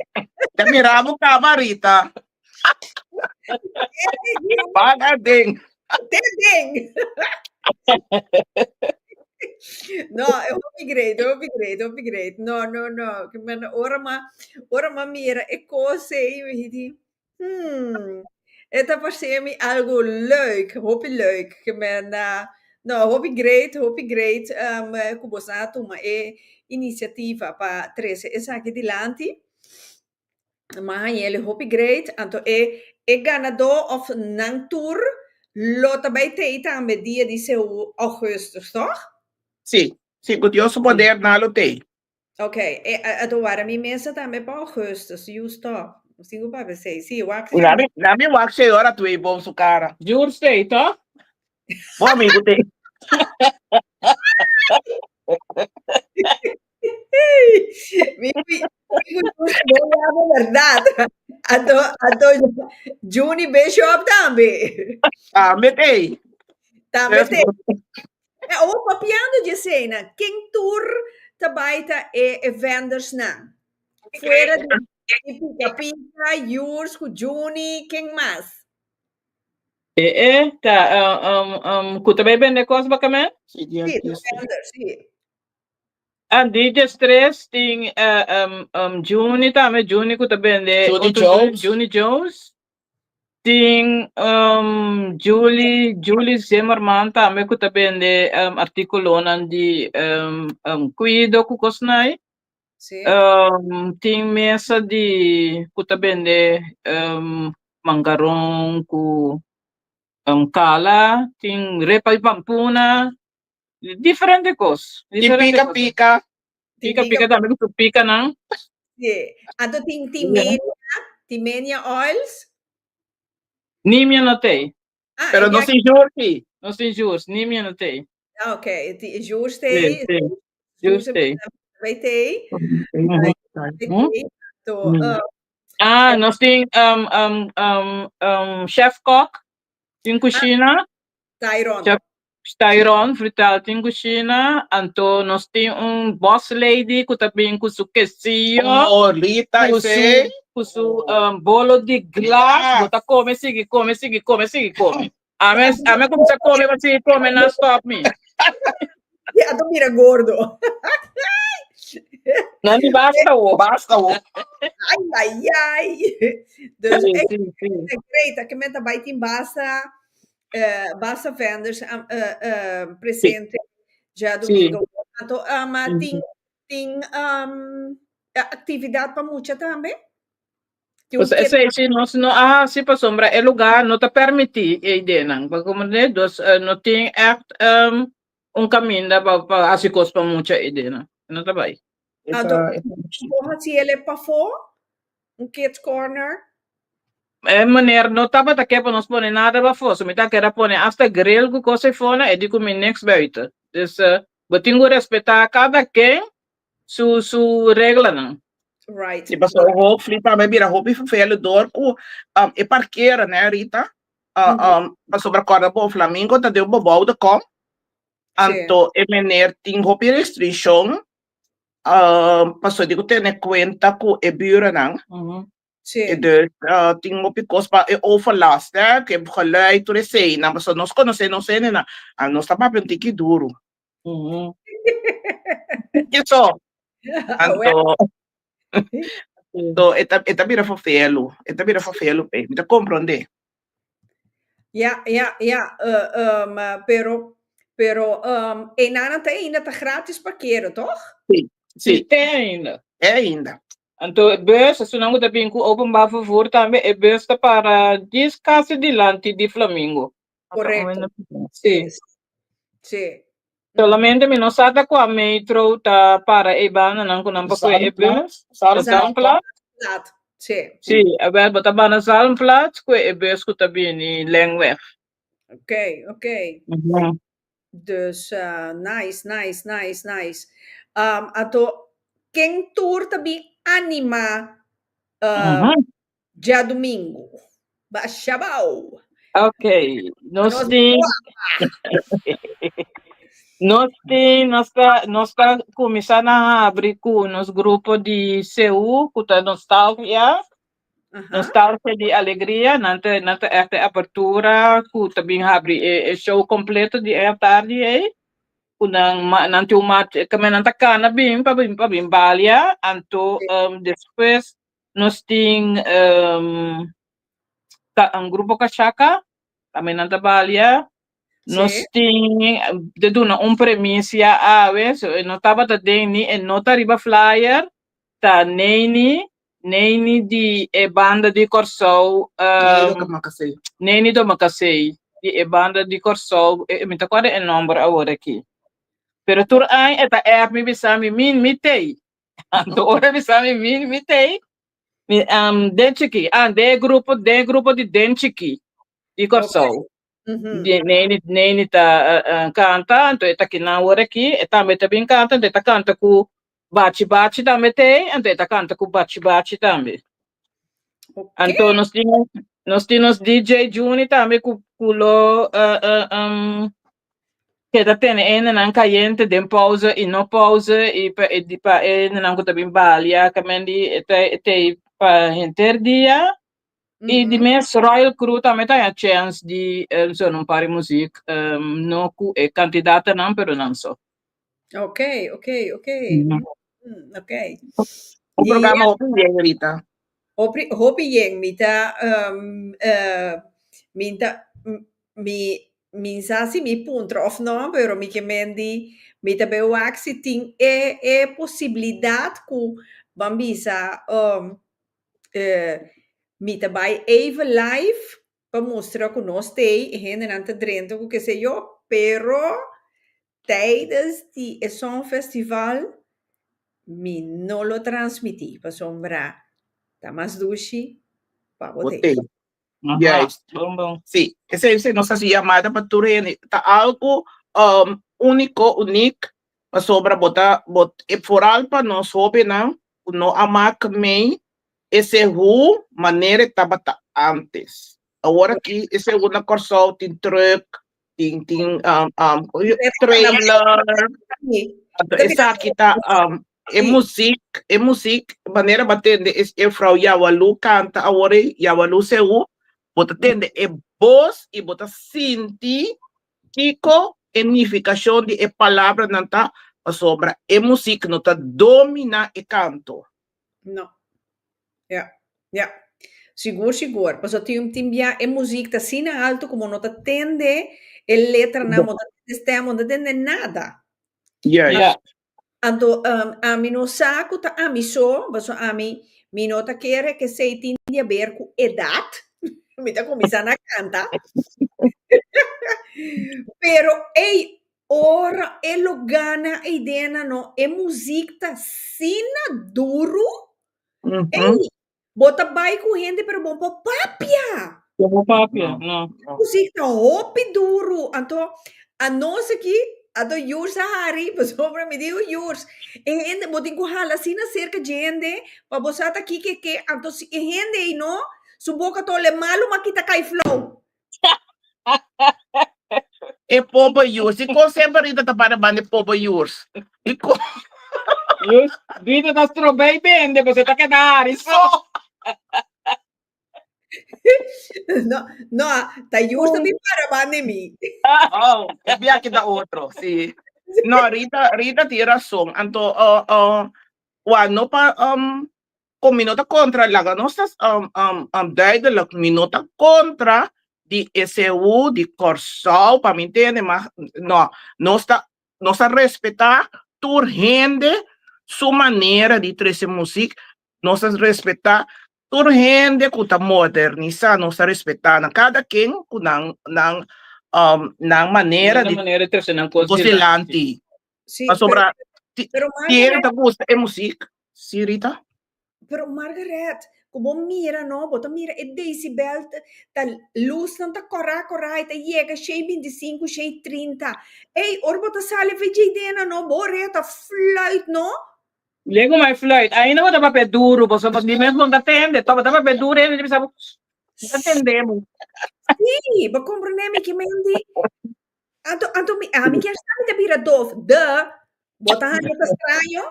Te mira bo kaba, Rita. Ban aden. Te aden. No, e hopi great, e hopi great, hopi great. No, no, no. Ke men ora ma, ora ma mira e kos ei, mi di, hmm, e ta parse mi algo leuk, hopi leuk. Ke men, ah, no, hopi great, hopi great, um, ku boso a tuma e inisiativa pa trese esaki dilanti. Ma hañ'el hopi great, anto e e ganadó of nan tur lo ta bai tei tambe dia di seu augustus, toch? Sí, sí, ku Dios su poder nan lo tei. Ok, e anto wara mi mesa tambe pa augustus, you stop. Nos tin ku papia esei. Sí, wak Na mi, na mi wak sei ora tu ei bon su kara. Jur sei, toch? Bo amigu te. Mi mi mi bo verdad. Anto anto Juni Bishop tambe. Tambe te. Tambe te. E o papiando di esena, ken tur ta bai ta e e vendors nan? Fuera di Pika Pika, Jurs ku Juni, ken mas? E e ta um, um, ku ta bai bende kos bakamen? Sí, Sí, ta vendors, sí. Ah, DJ Stress tin uh, um, um, Juni tambe, Juni ku ta bende Juni otro Juni, Jones. Juni Jones. Tin um, Julie, Julie Zimmerman tambe ku ta bende um, artíkulonan di um, um, kuido ku kosnai. Sí. Um, tin mesa di ku ta bende um, mangaron ku um, kala, tin repa di pampuna, diferente kos. Tin Diferente pika kos. pika. Tin Pika pika pika tambe ku su pikanan. Sí. Anto tin tin Ja. menia, tin menia oils. Nimia no tei. Ah, Pero e no dia sin jur sí. No sin jurs, nimia no tei. Ah, ok. Ti jurs Sí, tei, sí. jurs Jurs tei. bay tei. Mhm. Bay tei. Anto, Ah, nos tin um, um, um, um, chef kok tin kushina. Tyron. Chef Tyron Frutal tin kushina. Anto nos tin un boss lady ku ta bin ku su quesillo. Oh, Rita, Ku su, ese. ku su um, bolo di glas. Bo Glas. ta kome, sigui kome, sigui kome, sigui kome. Ame, ame kuminsá kome, pa sigui kome, nan stop mi. Ja, anto mira gordo. Nan di basta wo. Basta wo. Ai, ai, ai. Dus Sí, echt sí, sí. great. Aki men ta bai tin basta, basta vendors presente djadomingo. Anto, ma tin, tin actividad pa mucha tambe? Tin un Pues esei si nos no a hasi pasobra e lugar no ta permití e ideanan. Pa comprende? Dus no tin echt un caminda pa pa hasi cos pa mucha ideanan. No ta bai. Anto, bo hasi el e pafó? Un kids corner? E meneer no tabata ke pa nos pone nada pafó. So mi ta keda pone hasta grill ku cos ei e di ku mi niks buiten. Dus bo tin ku respetá kada ken su su reglanan. Right. Si paso hopefully tambe bira hopi vervelend door ku um, e parkeren, hè, Rita? Um, pasobra kòrda bo Flamingo ta den bebouwde kom. Anto e meneer tin hopi restriccion um, paso di ku tene kuenta ku e burennan. Sí. E dus uh, tin hopi kos pa e overlast, hè, ke geluid tur eseinan. Paso nos konosé nos hendenan, ah, nos ta papia un tiki duru. Kiso? Anto, anto e ta, e ta bira vervelu. E ta bira vervelu p'e. Mi ta komprondé. Ja, ja, ja. Pero, pero um, einan ta ainda ta gratis parkeren, toch? Sí, Sí, sí. te ainda. E ainda. Anto e bus, esunnan ku ta bin ku openbaar vervoer tambe, e bus ta para djis kasi dilanti di Flamingo. Correcto. Sí. Sí. Solamente mi no sa ta kua metro ta para e bandanan ku nan pa kue e bus. Zalmplat. Zalmplat. Sí. Sí, awel bo ta banda Zalmplat kue e bus ku ta bini Lengweg. Oké, oké. Dus nice, nice, nice, nice. Anto ken tur ta bin anima Djadumingu. Basha bou. Ok, nos tin nos tin nos ta nos ta kuminsá na habri ku nos grupo di CU ku ta Nostalgia. Nostalgia di Alegria, nan ta nan ta ègt e apertura ku ta bin habri e e show kompleto di e atardi ei. Ku nan nan tin un mat nan ta kana bin pa bin pa bin balia anto despues Nos tin un grupo Kachaka, tambe nan ta balia. Nos tin de duna un premisia awe, so e no tabata den ni e no ta riba flyer, ta Neini, Neini di e banda di Kòrsou, Neini Domakasei di e banda di Kòrsou, mi ta kòrda e nòmber awor aki. Pero tur aña e ta app mi bisa mi, Min, mi t'ei. Anto ora mi sa mi mi mi tei mi um, den chiki ah den grupo den grupo di den chiki di Kòrsou. Di Neni Neni ta uh, kanta anto e ta kinan ora aki e tambe ta bin kanta anto e ta kanta ku Bachi Bachi tambe tei anto e ta kanta ku Bachi Bachi tambe. Anto nos tin nos tin nos DJ Juni tambe ku ku lo uh, uh, um, Keda tene e hendenan kayente den pauze i no pauze i pa e di pa e hendenan ku ta bin balia kamendi e ta e tei pa henter dia i di mes Royal Crew tambe ta haña chèns di zona un par di muzik no ku e kandidatonan pero nan so. Ok, ok, ok. Ok. Un programa hopi yen, Rita. Hopi, hopi yen. Mi ta, mi ta, mi. Mi sa si mi puntra of no, pero mi ke men di mi ta bay wak si tin e e posibilidad ku ban bisa um mi ta bay even live pa mustra ku nos t'ey, e hendenan ta drenta ku ke se yo, pero tijdens di e Songfestival mi no lo transmiti pasobra ta mas dushi pa bo t'ey. Juist. Bon, bon. Sí, esei esei nos hasi yamada pa tur hende. Ta algo um, úniko, uniek, pasobra bo ta, bo, e vooral pa nos hóbennan ku no a mak mee e sehu manera e tabata ántes. Awor aki e sehu na Kòrsou tin trùk, tin tin um, um, trailer. Anto esaki ta um, e muziek, e muziek, manera bo a tende e juffrouw Yawalu kanta awor ei, Yawalu Seú, bo ta tende e bos i bo ta sinti kiko e nifikashon di e palabranan ta, pasobra e muziek no ta domina e kanto. No. Ja, ja. Sigur, sigur. Pasobra tin tin bia e muziek ta asina alto ku bo no ta tende e letranan, bo no ta tende stem, bo no ta tende nada. Juist. Ja. Anto um, ami no sa ku ta ami so, pasobra ami mi no ta kere ke esei tin di haber ku edat. Mi ta kuminsá na kanta. Pero ey, ora e lo gana ei dena no, e muziek ta asina duru. Ey, bo ta bai ku hende pero bo no por papia. Bo no por papia, no. Muziek ta hopi duru. Anto anos aki, anto Jurs a hari, pasobra mi diu Jurs, e hende bo tin ku hala asina serka dje hende pa bo sa ta kiko e ke, anto si e hende ei no, su boka ta ole malu ma kita kai flou. E pober Jurs. Dikon semper Rita ta para banda e pober Jurs? Dikon? Jurs, Rita ta strobei bende, pasobra ta keda hari so. No, no, ta Jurs ta bin para banda di mi. Oh, e biaha ta otro, si. No, Rita, Rita tin rason. Anto, uh, uh, wa no pa um, Kon mi no ta kontra, laga nos ta duidelijk, mi no ta kontra di e seú di Kòrsou, pa mi ntende, ma no, nos ta, nos ta respetá tur hende su manera di trese muzik, nos ta respetá tur hende ku ta modernisá, nos ta respetá nan, kada ken ku nan, nan, nan manera di Manera di trese nan kos dilanti. dilanti. Sí, Pasobra pero, pero ti hende Margaret, ta gusta e muzik. Sí, Rita? Pero Margaret, ku bo mira no, bo ta mira e decibel ta lusnan ta kòrá kòrá i ta yega shei bintisinku, shei trinta. Ey, ora bo ta sali for djei dena no, bo orea ta fluit no. Lego mai fluit. Ainda bo ta papia duru, pasobra di mes bo no ta tende. Tòg bo ta papia duru hende ta bisa bo, no ta tende bo. Sí, bo komprendé mi ki men di? Anto, anto mi, ami kier sa mi ta bira dof. Duh! Bo ta haña ta straño?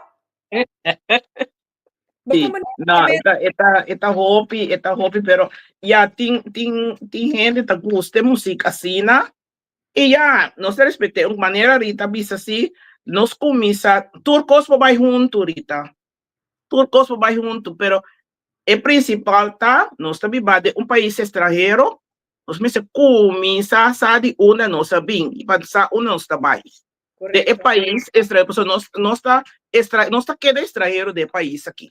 Bo Sí, como no, e ta, e ta, e ta hopi, e ta hopi, pero ya tin, tin, tin hende ta gusta e muziek asina. I ya, nos ta respet'é un manera Rita bisa si, nos kuminsá, tur kos por bai huntu, Rita. Tur kos por bai huntu, pero e prinsipal ta, nos ta biba den un pais estranhero, nos mester kuminsá sa di unda nos a bin i pa sa unda nos ta bai. Den e pais estranhero, pasobra nos, nos ta estra, nos ta keda estranhero den e pais aki.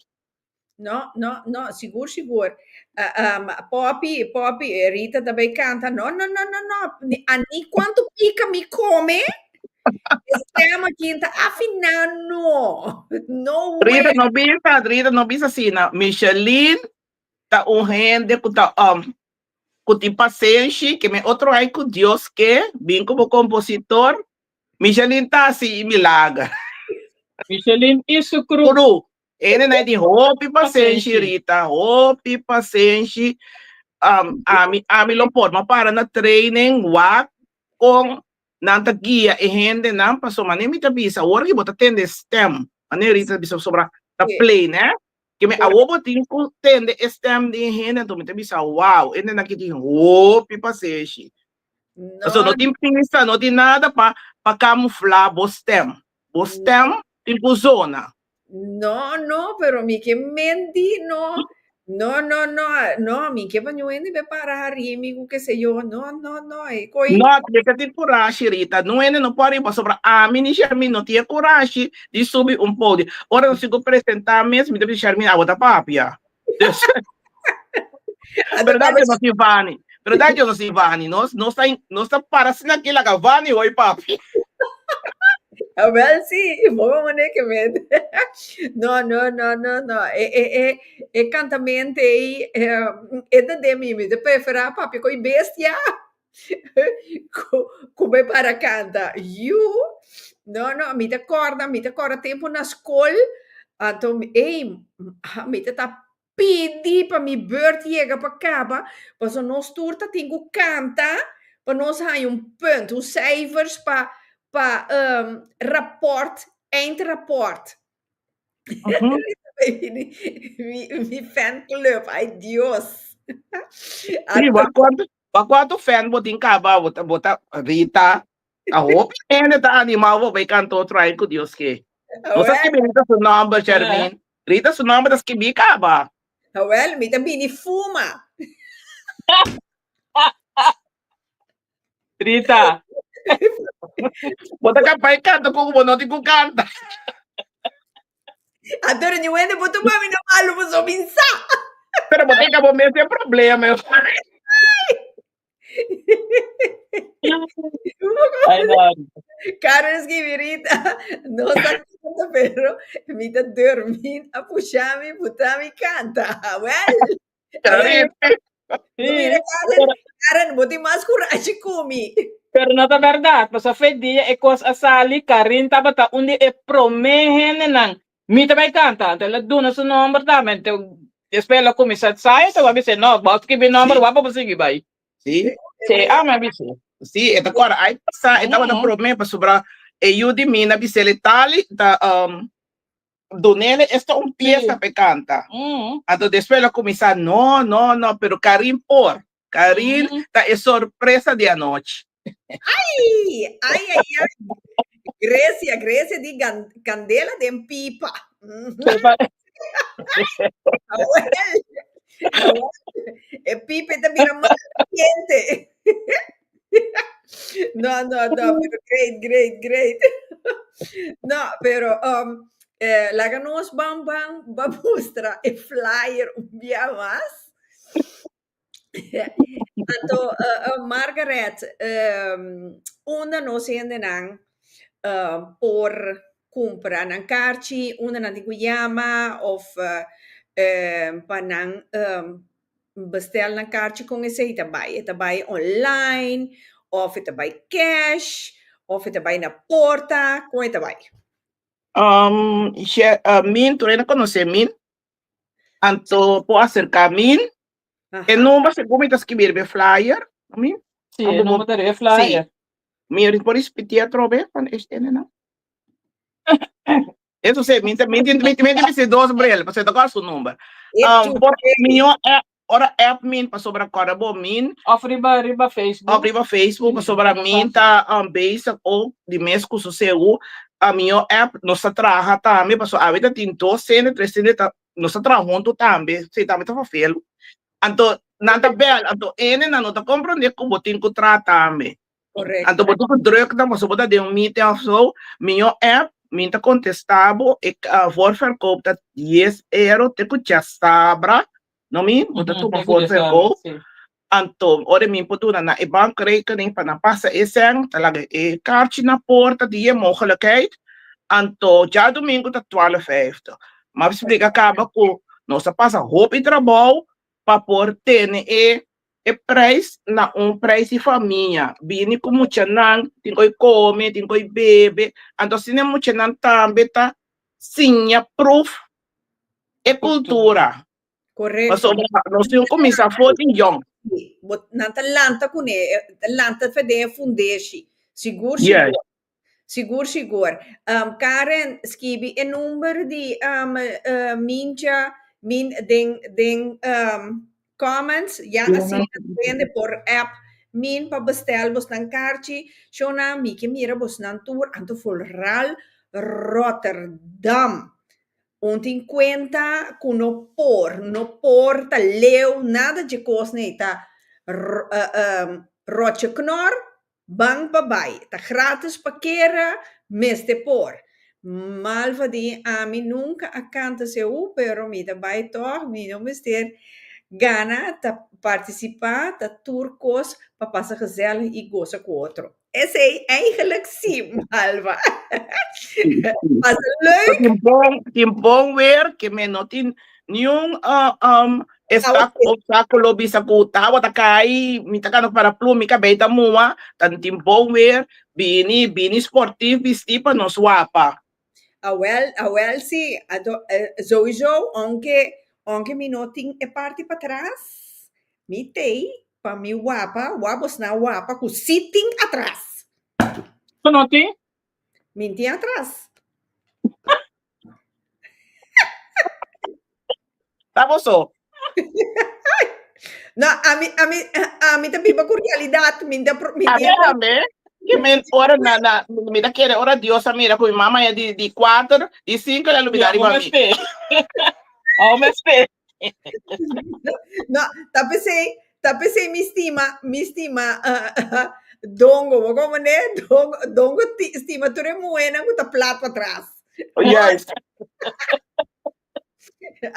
No, no, no, sigur, sigur. Uh, um, Poppy, Poppy, eh, Rita ta bay canta. No, no, no, no, no. Ni, a ni cuanto pica mi come. Stem aki ta afiná, no. No way. Rita no bisa, Rita no bisa asina. Micheline ta un hende ku ta um, ku tin pasenshi, ke men otro ai ku Dios ke bin komo kompositor, Micheline ta hasi milager. Micheline i su kru. Kru. Hende nan tin hopi pasenshi, Pasenshi. Rita, hopi pasenshi. Um, ami, ami lo por ma para na training wak kon nan ta guia e hendenan pasobra manera mi ta bisa awor ki bo ta tende stem manera Rita ta bisa pasobra ta Sí. plain eh ke mi Correcto. awor bo tin ku tende e stem di e hende anto mi ta bisa wow e hendenan aki tin hopi pasenshi pasobra No, no tin pista no tin nada pa pa kamufla bo stem bo stem tin ku zona. No, no, pero mi ke menti, no. No, no, no, no, mi ke pa niun hende be para hari mi ku ke se yo. No, no, no, e koi. No, tin ke tin kurashi, Rita. Niun hende no por riba pasobra ami ni Shermin no tin e kurashi di subi un podio. Ora nos tin ku presentá mes, mi ta bisa Shermin, abo ta papia. Dus, pero dat yo no tin Vani. Pero dat yo no tin Vani. Nos, nos ta, nos ta para asina aki laga Vani hoy papi. Ah, wel sí, bo mane ke met. No, no, no, no, no. E, e, e, e cantamente ei, eh, e ta den mi, mi ta prefera papia koi bestia ku, ku bai para canta. Yu, no, no, mi ta corda, mi ta corda tempo na school, anto, ei, mi ta ta pidi pa mi beurt yega pa kaba, pasobra nos tur ta tin ku kanta pa nos haña un punt, un cijfers pa pa rapport, eindrapport. Mi mi fan club, ay Dios. Sí, wak kuantu, wak kuantu fan bo tin kaba, bo ta, bo ta, Rita, a hopi hende ta anima bo pa e kanta otro aña ku Dios ke. Nos a skibi Rita su nomber, Shermin. Rita su nomber ta skibí kaba. Awel, mi ta bini fuma. Rita. Bo ta kapaz kanta ku bo no tin ku kanta. Anto ni wende bo tuma mi na malu bo so bin sa. Pero bo tin ka bo mes e problema. Ay, no. Karen skibi Rita, no sa kanta pero mi ta dormi a pusha mi buta mi kanta. Wel, Karen, mira Karen, Karen, bo tin mas kurashi ku mi. Pero no ta bèrdat, pasobra fe dia e kos a sali, Karin tabata un di e promé hendenan Mi ta bai kanta, anto el a duna su nomber tambe, anto despues el a kuminsá sai, anto a bis'é, no, bo a skibi nomber, Sí. wak pa bo sigui bai. Sí. Sí, ami a bis'é. Sí, e ta kòrda. Ai pasá e tabata promé pasobra e yu di mi na bis'é tali ta um, dun'é esta un piesa pa e kanta. Anto despues el a kuminsá, no, no, no, pero Karin por. Karin ta e sorpresa di anochi. Ai, ai, ai, ai. Grecia, Grecia di gan, candela den pipa. Mm -hmm. Awel, awel, e pipa ta bira mas caliente. No, no, no, pero great, great, great. No, pero um, eh, laga nos ban ban ba mustra e flyer un bia mas. Anto, Margaret, unda nos hendenan por kumpra nan karchi, unda nan tin ku yama òf pa nan bestel nan karchi kon esei ta bai? E ta bai online òf e ta bai cash òf e ta bai na porta, kon e ta bai? Min, tur hende konosé min, Anto por acerca min. E number segun mi ta skibi riba e flyer. Mi? Sí, e number ta riba e flyer. Sí. Mi por rispiti atrobe pa e hende nan. Eso sí, mi ta mi tin mi tin bisti dos bril, pasobra ta kòrda su number. Um, por mihó app, ora app min pasobra kòrda bo min. Of riba riba Facebook. Of riba Facebook pasobra min ta um, bezig ook di mes ku su seú. A mihó app nos ta traha tambe pasobra awe ta tin dos hende, tres hende ta nos ta traha huntu tambe, sí tambe ta verveel. Anto nan ta bel, anto ene nan no ta komprondé ku bo tin ku traha tambe. Correcto. Anto bo tin ku druk nan pasobra bo ta den un meeting of so, mihó app mi ta kontestá bo e voorverkoop ta dies euro te ku djasabra, no mi? Bo ta tuma voorverkoop. Anto ora mi por duna nan e bankrekening pa nan pasa e sèn, ta laga e karchi na porta di e mogelijkheid. Anto djadumingu ta twaalf vijftig. Mi a splika kaba ku nos a pasa hopi trabou pa por tene e e prijs na un prijs di famia. Bini ku muchanan, tin ku kome, tin ku bebe. Anto asina e muchanan tambe ta siña proef e kultura. Correcto. Pasobra nos tin kuminsá for di yòn. Sí, bo, nan ta lanta kuné, eh, ta lanta fe den e fundeshi. Sigur, Yes. sigur. Sigur, sigur. Um, Karen, skibi e number di um, uh, Mincha min den, den um, comments. Ya asina hende por app min pa bestel bosnan karchi. Shona, mi ke mira bosnan tur, anto vooral Rotterdam. Un tin kuenta ku no por, no por ta leu, nada dje kos nei ta rotje knor, ban pa bai. Ta gratis pa kera, mester por. Malva di ami nunka a kanta seú, pero mi ta bai tòg, mi no mester gana ta partisipá, ta tur kos pa pasa gezellig i gosa ku otro. Esei eigenlijk sí, Malva. Pasa leuk. Tin bon, tin bon weer, ke men no tin niun uh, um, esta obstáculo bisa ku tabata kai, mi ta kano para plu, mi kabei ta mua, tan tin bon weer, bini, bini sportief bisti pa nos wapa. Awel, awel sí, anto eh, sowieso, aunke, aunke mi no tin e parti patras, Mi tei pa mi wapa, wa bosnan wapa ku si tin atras. Ku no tin? Min tin atras. Ta boso. No, ami, ami, ami ta biba ku realidat. Min ta, min Ami tin tambe. Ke men ora na na mi ta kere ora Dios a mira ku mi mama ya di di kuater, di sinku el a lubida Ya, riba ome mi. spe. Ome spe. No, ta pesei, ta pesei mi stima, mi stima uh, Dongo, bo como ne? Dongo, Dongo ti, stima tur e muhénan ku ta plat patras. Juist.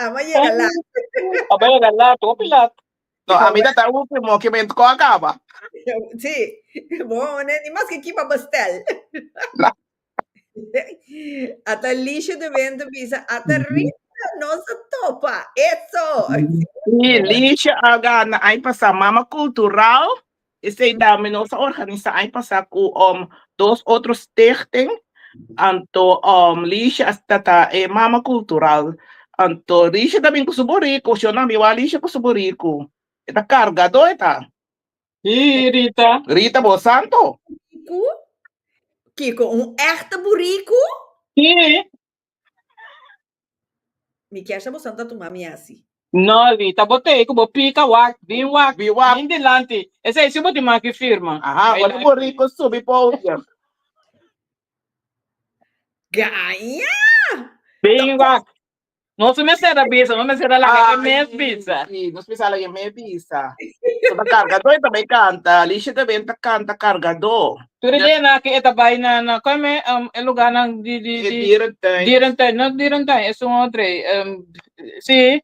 Ama yega laat. Aba yega laat, hopi laat. No, a mi ta ta último ke men ko acaba. Sí, bo como ne? Ni mas ke kiba bestel. La. Ata Lisha de Winter bisa, ata Rita nos a topa. Eso! Sí, Lisha a gana aña pasá Mama Cultural. Esei tambe nos a organisa aña pasá ku um, dos otro stichting. Anto um, Lisha a ta e Mama Cultural. Anto Lisha ta bin ku su buriku. Shona mi wak Lisha ku su buriku. E ta kargadó e ta. Sí, Rita. Rita, bo santo. Buriku? Kiko, un echte buriku? Sí. Mi kier sa bo santa tuma mi asi. No, Rita, bo tei ku bo pika wak, bin wak, Bin wak. bin dilanti. Esei si bo tin maki firma. Aha, ora buriku subi podium. Gaña! Bin wak. Nos mester a bisa, nos mester a laga e mes bisa. Sí, nos mester a laga e mes bisa. So ta cargadó e ta bai canta, Alicia también ta canta cargadó. Tur e dia aki e ta bai na, na, como e, um, e lugarnan di, di, E di, dierentuin. dierentuin, no dierentuin, es un otro, um, sí,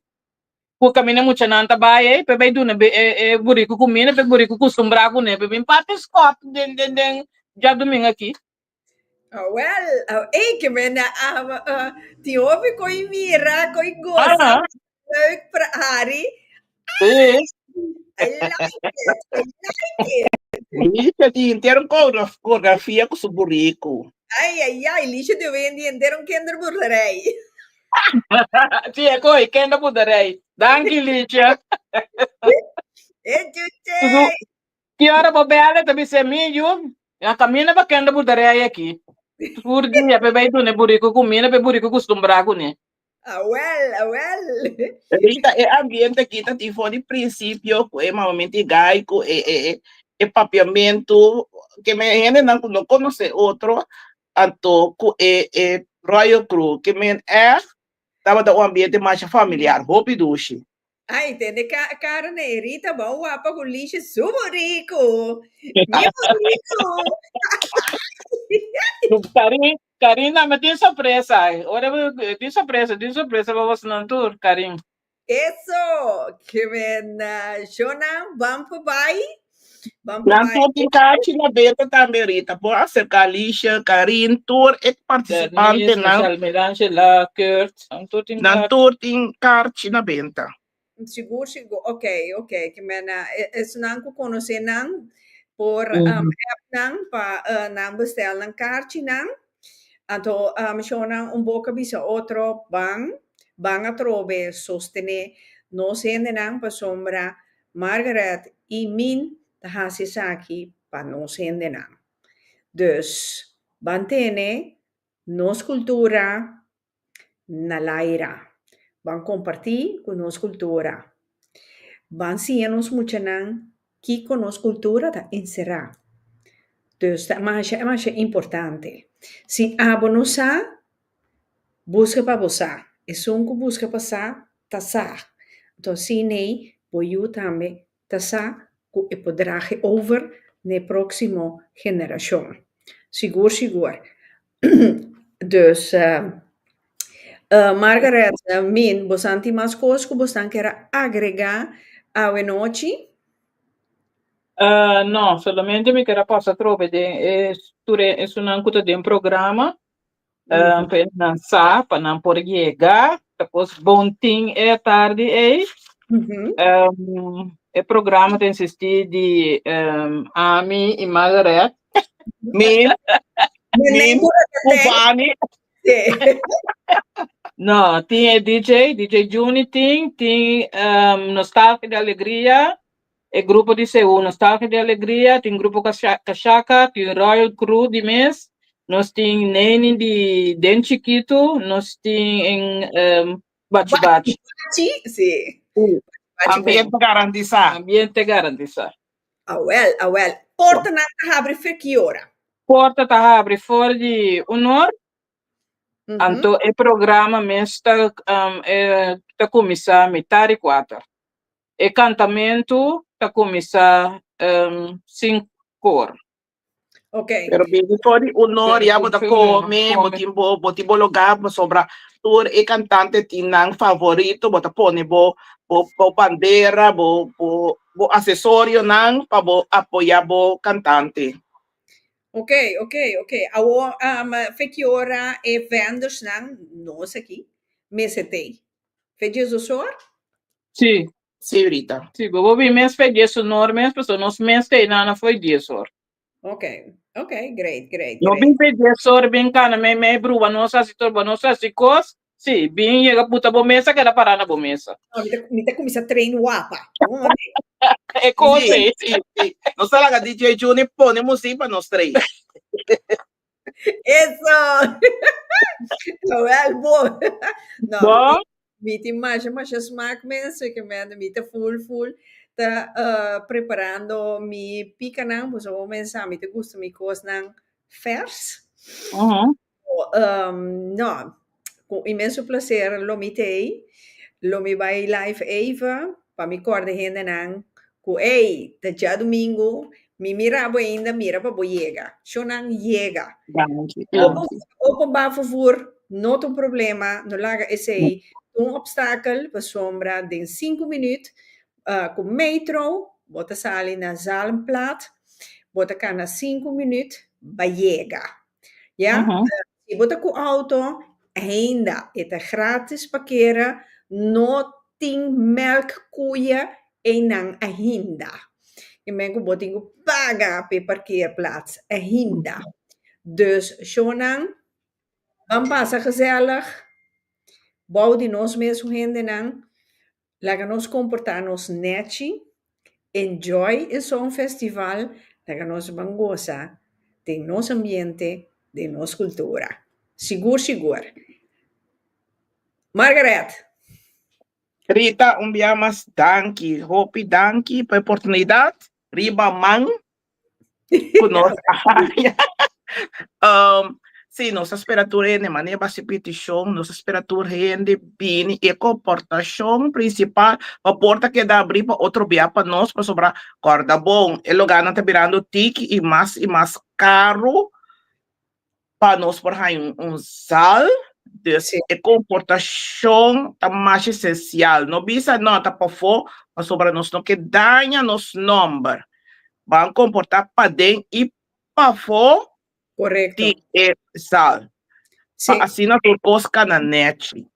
ku kaminda muchanan ta bai ei, p'e bai duna e, e buriku kuminda, p'e buriku kustumbrá kuné, p'e bin papia skòp den, den, den djadumingu aki. Oh, wel, oh, ey, ke men uh, uh, tin hopi koi mira, koi goza, Ah. leuk pra hari. Sí. I like it, I like it. Liesje di henter un coreografia ku su buriku. Ai, ai, ai, Liesje de Wen di henter un kinderboerderij. Sí, e koi, kinderboerderij. Danki, Liesje. Eh, chuche. Ki ora bo bel e ta bisa mi, Yu, na kaminda pa kende boerderij aki. Tur dia p'e bai duna e buriku kuminda p'e buriku kustumbrá kuné. Awel, awel. Rita, e ambiente aki ta tin for di prinsipio ku e mamamento di gai, ku e e e papiamentu, ke men hendenan ku no konosé otro, anto ku e e Royal Crew, ke men ègt tabata un ambiente masha familiar, hopi dushi. Ay, tende ka cara ne Rita bon wapa ku Liesje su buriku. Mi buriku. Karin, Karin, me tin sorpresa. Ora tin sorpresa, tin sorpresa pa bosnan tur, Karin. Eso, ke men shona ban pa bai. Ban pa Nan bai. tur tin kachi na beta tambe, Rita. Por acerca Liesje, Karin, tur e Bernice, participantenan. Michelle, Melangela, Kurt, nan tur tin Nan kachi. tur tin karchi na benta. Sigur, sigur. Ok, ok. Ke men esnan ku konosé nan por um, app nan pa uh, nan bestel nan karchinan. Anto um, shona un boka bisa otro ban, ban atrobe sostené nos hendenan pasobra Margaret i Min ta hasi esaki pa nos hendenan. Dus, ban tene nos kultura na laira. Ban kompartí ku nos kultura. Ban siña nos muchanan kiko nos kultura ta enserá. Dus ta masha masha importante. Si abo no sa, buska pa bo sa. Esun ku buska pa sa, ta sa. Anto asin'ei bo yu tambe ta sa ku e por draha over n'e próksimo generashon. Sigur sigur. Dus Margaret, Min, bosan tin mas kos ku bosan kier a agregá awe nochi? No, solamente mi kier a pasa atrobe den e tur esunnan ku ta den programa. Pa e nan sa, pa nan por yega. Ta kos bon tin e atardi ei. E programa ta insistí di ami i Margaret. Min, min, Cubani. No, tin e DJ, DJ Juni tin, tin Nostalgia de Alegria, E grupo di Seú Nostalgia di Alegria, tin grupo Kashaka, tin Royal Crew di mes, nos tin Neni di Den Chikitu, nos tin Bachi Bachi. Bachi, si. Ambiente garantisá. Ambiente garantisá. Awel, awel. Portanan ta habri for ki ora? Porta ta habri for di un or, anto e programa mes ta ta kuminsá mitar di kuater. E kantamentu ta kuminsá sinkor. Ok. Pero bini for di un or ya bo ta kome, bo tin bo bo tin bo lugá pasobra tur e kantante tin nan favorito, bo ta pone bo bo bo bandera, bo bo bo asesorionan pa bo apoyá bo kantante. Ok, ok, ok. Awor fe ki ora e vendersnan, nos aki, mester t'ei? Fe Jesus or? Sí. Sí, Rita. Sí, bo bo bin mes fe dies unor mes, pasobra nos mes ta einan foi dies or. Ok, ok, great, great, No great. bin fe dies or bin kana mei mei bruba nos hasi tur, bo nos hasi kos. Sí, bin yega buta bo mesa keda pará na bo mesa. No, mi ta, mi ta kuminsá train wapa. Bo mami? E kos Sí, ei. sí, sí. Nos ta laga DJ Juni pone muzik pa nos train. Eso! Wel, bo. No, Bo? mi tin masha, masha smaak mes, ke men mi ta full, full ta uh, preparando mi pikanan, pasobra bo men sa mi ta gusta mi kosnan vers. Mhm. Um, no, ku inmenso placer lo mi t'ei, lo mi bai live even pa mi kòrda hendenan ku ey, ta djadumingu, mi mira bo ainda, mira pa bo yega. Shownan yega. Danki, Open, danki. openbaar vervoer no ta un problema, no laga esei un obstakel, pasobra den sinku minuut ku metro bo ta sali na Zalmplaat, bo ta kana sinku minuut ba yega. Ya, si bo ta ku auto, ainda e ta gratis parkera, no tin melkkoeien einan ainda. Ke men ku bo tin ku paga p'e parkeerplaats ainda. Dus shownan, ban pasa gezellig, bou di nos mesun hendenan, Laga nos komportá nos nèchi, enjoy e Songfestival, laga nos ban gosa den nos ambiente, den nos kultura. Sigur sigur. Margaret! Rita, un bia mas danki, hopi danki pa e oportunidat riba man ku nos a haya. Um, sí, nos a spera tur hende, manera basi petishon, nos a spera tur hende bini e komportashon prinsipal pa porta keda abrí pa otro bia pa nos, pasobra kòrda bon, e lugánan ta birando tiki i mas i mas karu. pa nos por haña un, un zal. Dus Sí. e komportashon ta mas esensial. No bisa no ta pafó, pasobra nos no ke daña nos nòmber. Ban komportá paden i pafó Korekto. di e zal. Sí. Pa asina tur kos kana nèchi.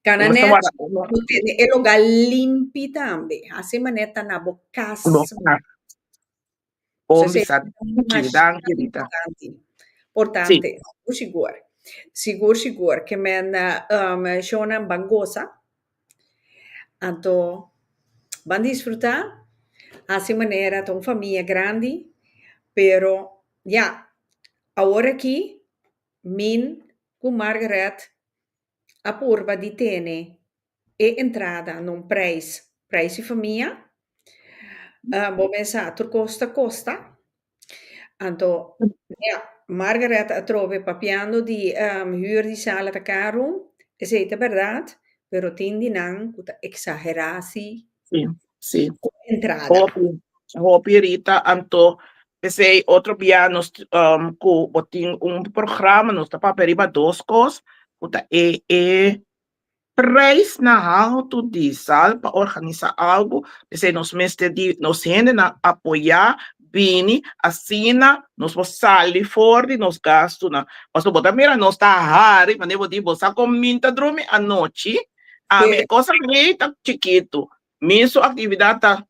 Kana Nos ta nèchi, warda bo tene e lugá limpi tambe. Hasi manera ta na bo kas. Bo kas. Bon Sesei bisa danki, danki Rita. Importante, importante, sigur sigur. Sigur sigur ke men um, shownan ban gosa. Anto ban disfruta, hasi manera ta un famia grandi, pero ya, awor aki min ku Margaret a purba di tene e entrada na un prijs, prijs di famia. Bo mesa tur kos ta kosta. Anto, ya, Margaret atrobe papiando di huur di sala ta karu. Esei ta bèrdat, pero tin di nan ku ta eksagerá si Sí, sí. ku entrada. Hopi, hopi Rita, anto p'esei otro bia nos um, ku bo tin un programa nos ta papia riba dos kos, ku ta e e prijs na haltu di sal pa organisa algu, p'esei nos mester di nos hendenan apoyá bini asina nos por sali for di nos gastunan. Pasobra bo ta mira nos ta hari, manera bo di bo sa kon mi ta drumi anochi, ami e kos aki ta chikitu, mi su aktividat ta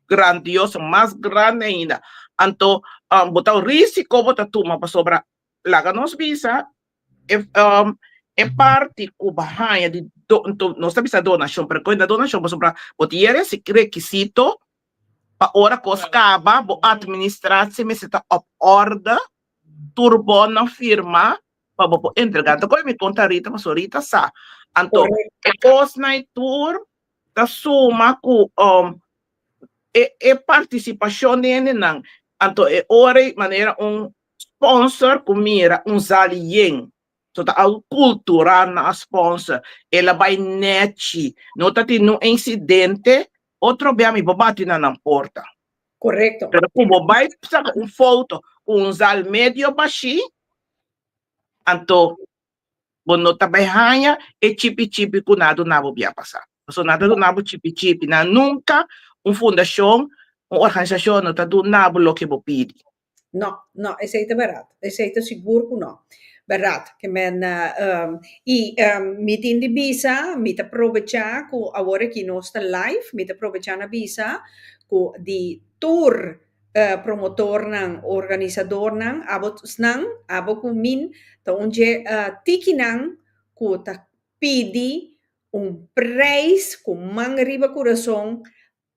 grandioso, mas grandi ainda. Anto bo ta un risiko bo ta tuma pasobra laga nos bisa e e parti ku bo haña di nos ta bisa donashon, pero ku e no ta donashon pasobra bo tin yera e rekisito pa ora kos kaba bo administratie mester ta op orde, tur bonnan firma pa bo por entrega. Anto koe mi konta Rita pasobra Rita sa. Anto e kosnan tur ta suma ku e e partisipashon di hendenan. Anto e ora ei manera un sponsor ku mira un zal yen. So ta algu kultural nan a sponsor. El a bai nèchi. No ta tin nun insidente. Otro bia mi por bati na nan porta. Korekto. Pero ku bo bai saka un foto ku un zal medio bashí, anto bo no ta bai haña e chipi chipi ku nan a duna bo bia pasá. Pasobra nan ta duna bo chipi chipi. Nan nunka un fundashon, un organisashon no ta duna bo loke bo pidi. No, no, esei ta bèrdat. Esei ta sigur ku no. Bèrdat. Ke men, i mi tin di bisa, mi ta probechá ku awor aki nos ta live, mi ta probechá na bisa ku di tur promotornan, organisadornan, abo esnan, abo ku min ta un dje tikinan ku ta pidi un preis ku man riba kurason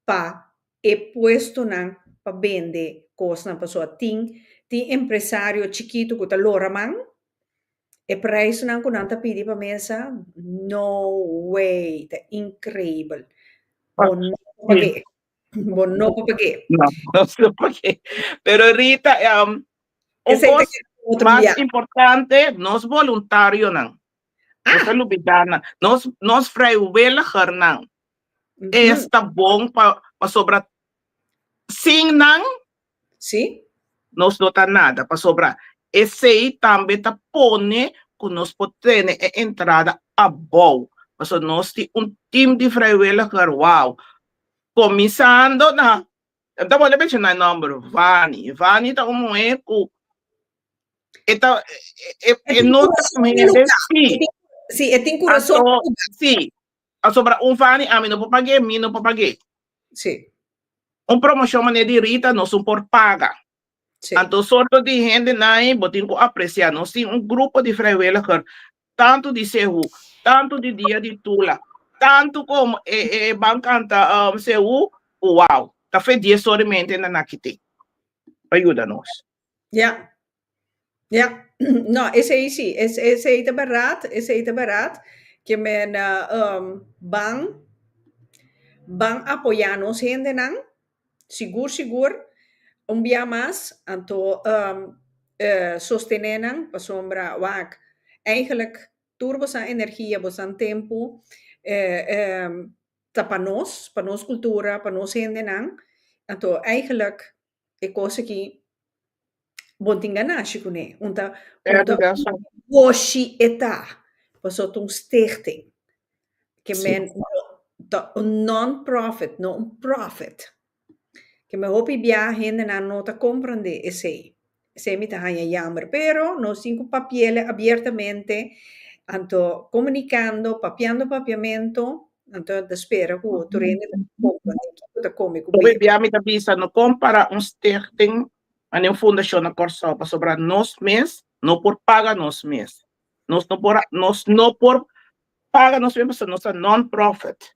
pa e puestonan pa bende kosnan pasobra tin tin empresario chikitu ku ta lora man e prijsnan ku nan ta pidi pa mesa no way ta increibel bo no por pag'é bo no por pag'é. No, no se por pag'é. Pero Rita, un Esei ta kos keda otro mas bia. importante, nos boluntarionan, nos ta lubidá nan, nos nos vrijwilligernan, Es ta bon pa pasobra sin nan Sí. nos no ta nada pasobra esei tambe ta pone ku nos por tene e entrada abou pasobra nos tin un team di vrijwilliger wow kuminsando na ta bolbe menshoná e nòmber Vani, Vani ta un muhé ku e ta e E tin no ta kurason un di hende luga. sí Sí, e tin kurason anto di luga. sí Pasobra un fani ami no por pag'é, mi no por pag'é. Sí. Un promoshon manera di Rita nos un por paga. Sí. Anto sorto di hendenan ei bo tin ku apresiá. Nos tin un grupo di vrijwilliger, tantu di Sehu, tantu di Dia di Tula, tantu komo e e ban kanta um, Sehu, wow, ta fe dies ora i mente nan aki tin pa yuda nos. Ja. Ja, no, esei sí, es, esei ta bèrdat, esei ta bèrdat, ke men um, ban, ban apoyá nos hendenan, sigur sigur, un bia mas, anto um, eh, sostené nan, pasobra wak, eigenlijk tur bosan energia, bosan tempu, eh, em, ta pa nos, pa nos kultura, pa nos hendenan, anto eigenlijk e kos aki Bon tin ganashi kuné. Un ta un ta negoshi e ta. Pasobra ta un stichting. Ke men ta un non-profit, no un profit. Ke men hopi bia hendenan no ta komprendé esei. Esei mi ta haña yamber. Pero nos tin ku papi'el abiertamente, anto komunikando, papiando papiamento, anto ta spera ku tur hende ta komprendé kiko ta kome ku Hopi bebe. bia mi ta bisa no kompara un stichting Mane un fundashon na Kòrsou pasobra nos mes no por paga nos mes. Nos no por nos no por paga nos mes pasobra nos ta non-profit.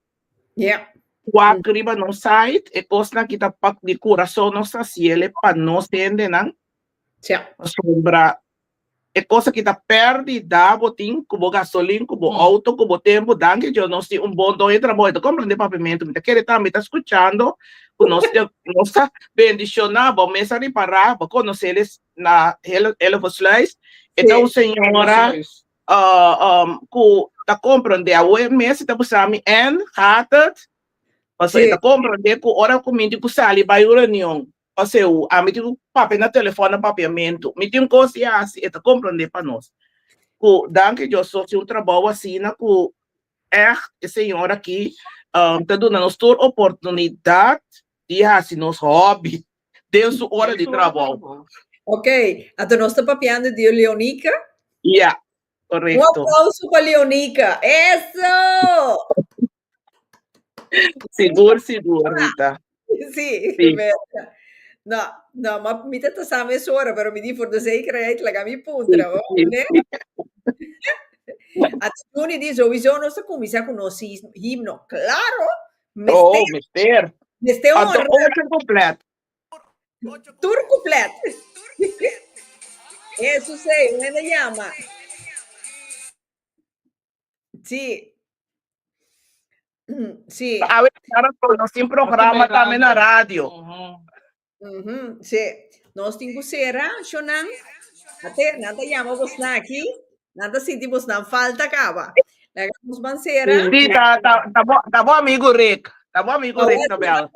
Yeah. Wak riba nos site e kosnan ki ta pa di kurason nos ta hasiel pa nos hendenan. Yeah. Pasobra E cosa ki ta perdida bo tin ku bo gasolin, ku bo auto, ku bo tempo. Danki Dios nos tin un bon doño di trabou. E ta comprende papiamentu. Mi ta kere tambe ta skuchando ku nos nos ta bendiciona. Bo mes a ripara, bo konoseles na Hellevoetsluis. E ta un señora. Uh, um, ku ta komprondé awor mes ta bisa mi en gaat het? Pasobra e ta komprondé ku ora ku mi tin ku sali bai un reunion paseo, ami tin ku papia na telefòn na papiamentu. Mi tin kos di hasi, e ta komprondé pa nos. Ku danki Dios nos tin un trabou asina ku ègt e señor aki um, ta duna nos tur oportunidat di hasi nos hòbi den su ora di trabou. Ok, anto nos ta papiando di Leonica? Ja, correcto. Un aplauso pa Leonica. Eso! Sigur, sigur, Rita. Sí, sí. No, no, ma mi ta sa mes ora, pero mi di voor de zekerheid, laga mi puntra, sí, sí. At Juni di sowieso nos ta kuminsá ku nos himno. Claro! Mester. Oh, mester. Mester honra. Ocho completo. Tur completo. Eso sei, un llama. Sí. Sí. Awe nos tin programa tambe na radio. Sí. Nos tin ku sera, Shonan. Ate, nan ta yama bosnan aki. Nan ta sinti bosnan falta kaba. Laga nos ban sera. Sí, ta, ta, ta, bo, ta bo amigo Rick. Ta bo amigo Rick ta bel.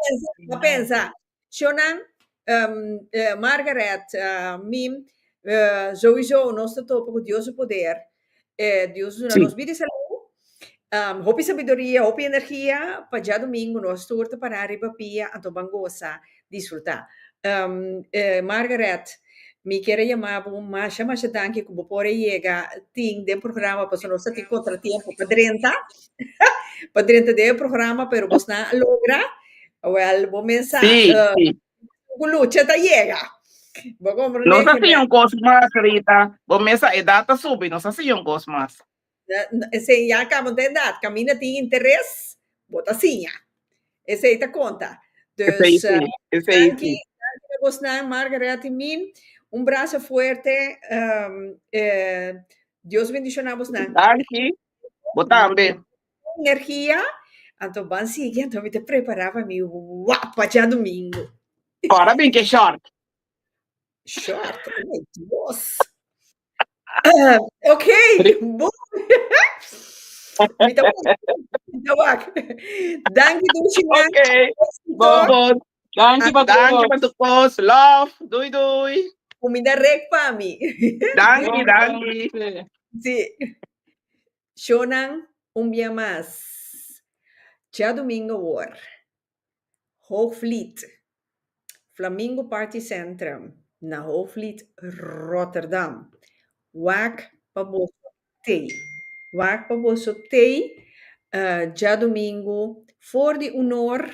Ma pensa, Shonan, um, uh, Margaret, uh, Mim, uh, sowieso nos ta topa ku Dios su poder. Eh, Dios duna nos bida y salud. Um, hopi sabiduria, hopi energia, pa djadomingo nos tur ta para riba pia, anto ban goza, disfruta. Um, eh, Margaret, mi kier a yama bo masha masha danki ku bo por a yega tin den programa, pasobra nos ta tin contratiempo pa drenta, pa drenta den e programa, pero bosnan a logra. Wel, bo mesa, Sí, eh, sí. ku lucha ta yega. Bo comprende? Nos a siña un kos mas, Rita. Bo mesa edat ta subi, nos a siña un kos mas. Esei ya kaba ta edat. Kaminda tin interes, bo ta siña. Esei ta konta. Esei Dus, sí, esei danki, sí. danki na bosnan, Margaret i Min. Un brasa fuerte. Um, eh, Dios bendiciona bosnan. Danki. Bo tambe. Energia. Anto ban sigui, anto mi ta prepara pa mi wapa djadumingu. Ora bin ke short. Short, oh my Dios. Ok, bon. Mi ta wak, mi ta wak. Danki dushi nan. Ok, bon bon. Danki pa Danki pa tur kos. Love. Doei doei. Kuminda rek pa mi. Danki, danki. Sí. Shownan un bia mas. Djadumingo awor. Hoogvliet. Flamingo Party Centrum na Hoogvliet, Rotterdam. Wak pa boso tei. Wak pa boso tei djadumingu for di unor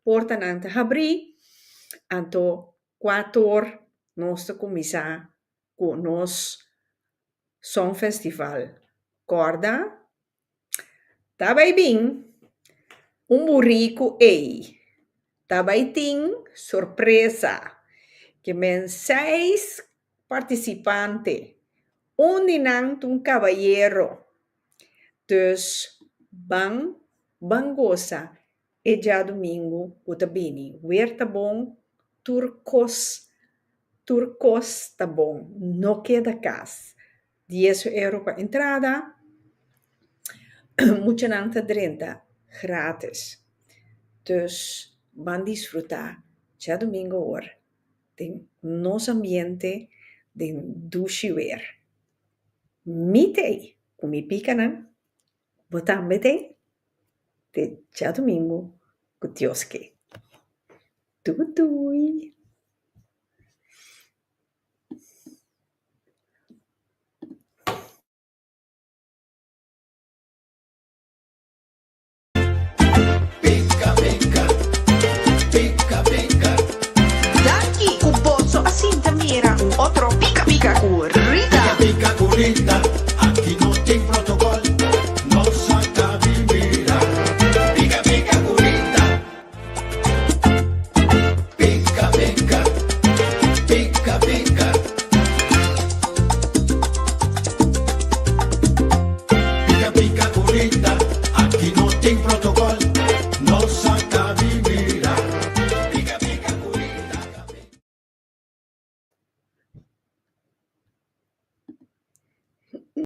portanan ta habrí, anto kuator nos ta kuminsá ku nos Songfestival. Kòrda Ta bai bin un buriku ei. Ta bai tin sorpresa. Ke men seis partisipante. Un di nan ta un kabayero. Dus ban ban gosa e djadumingu ku ta bini. Wer ta bon, tur kos tur kos ta bon. No keda kas. Dies euro pa entrada, muchanan ta drenta gratis. Dus ban disfruta djadumingu awor den nos ambiente den dushi weer. Mi t'ei ku mi pikanan, bo tambe t'ei? Te djadumingu ku Dios ke. Doei doei!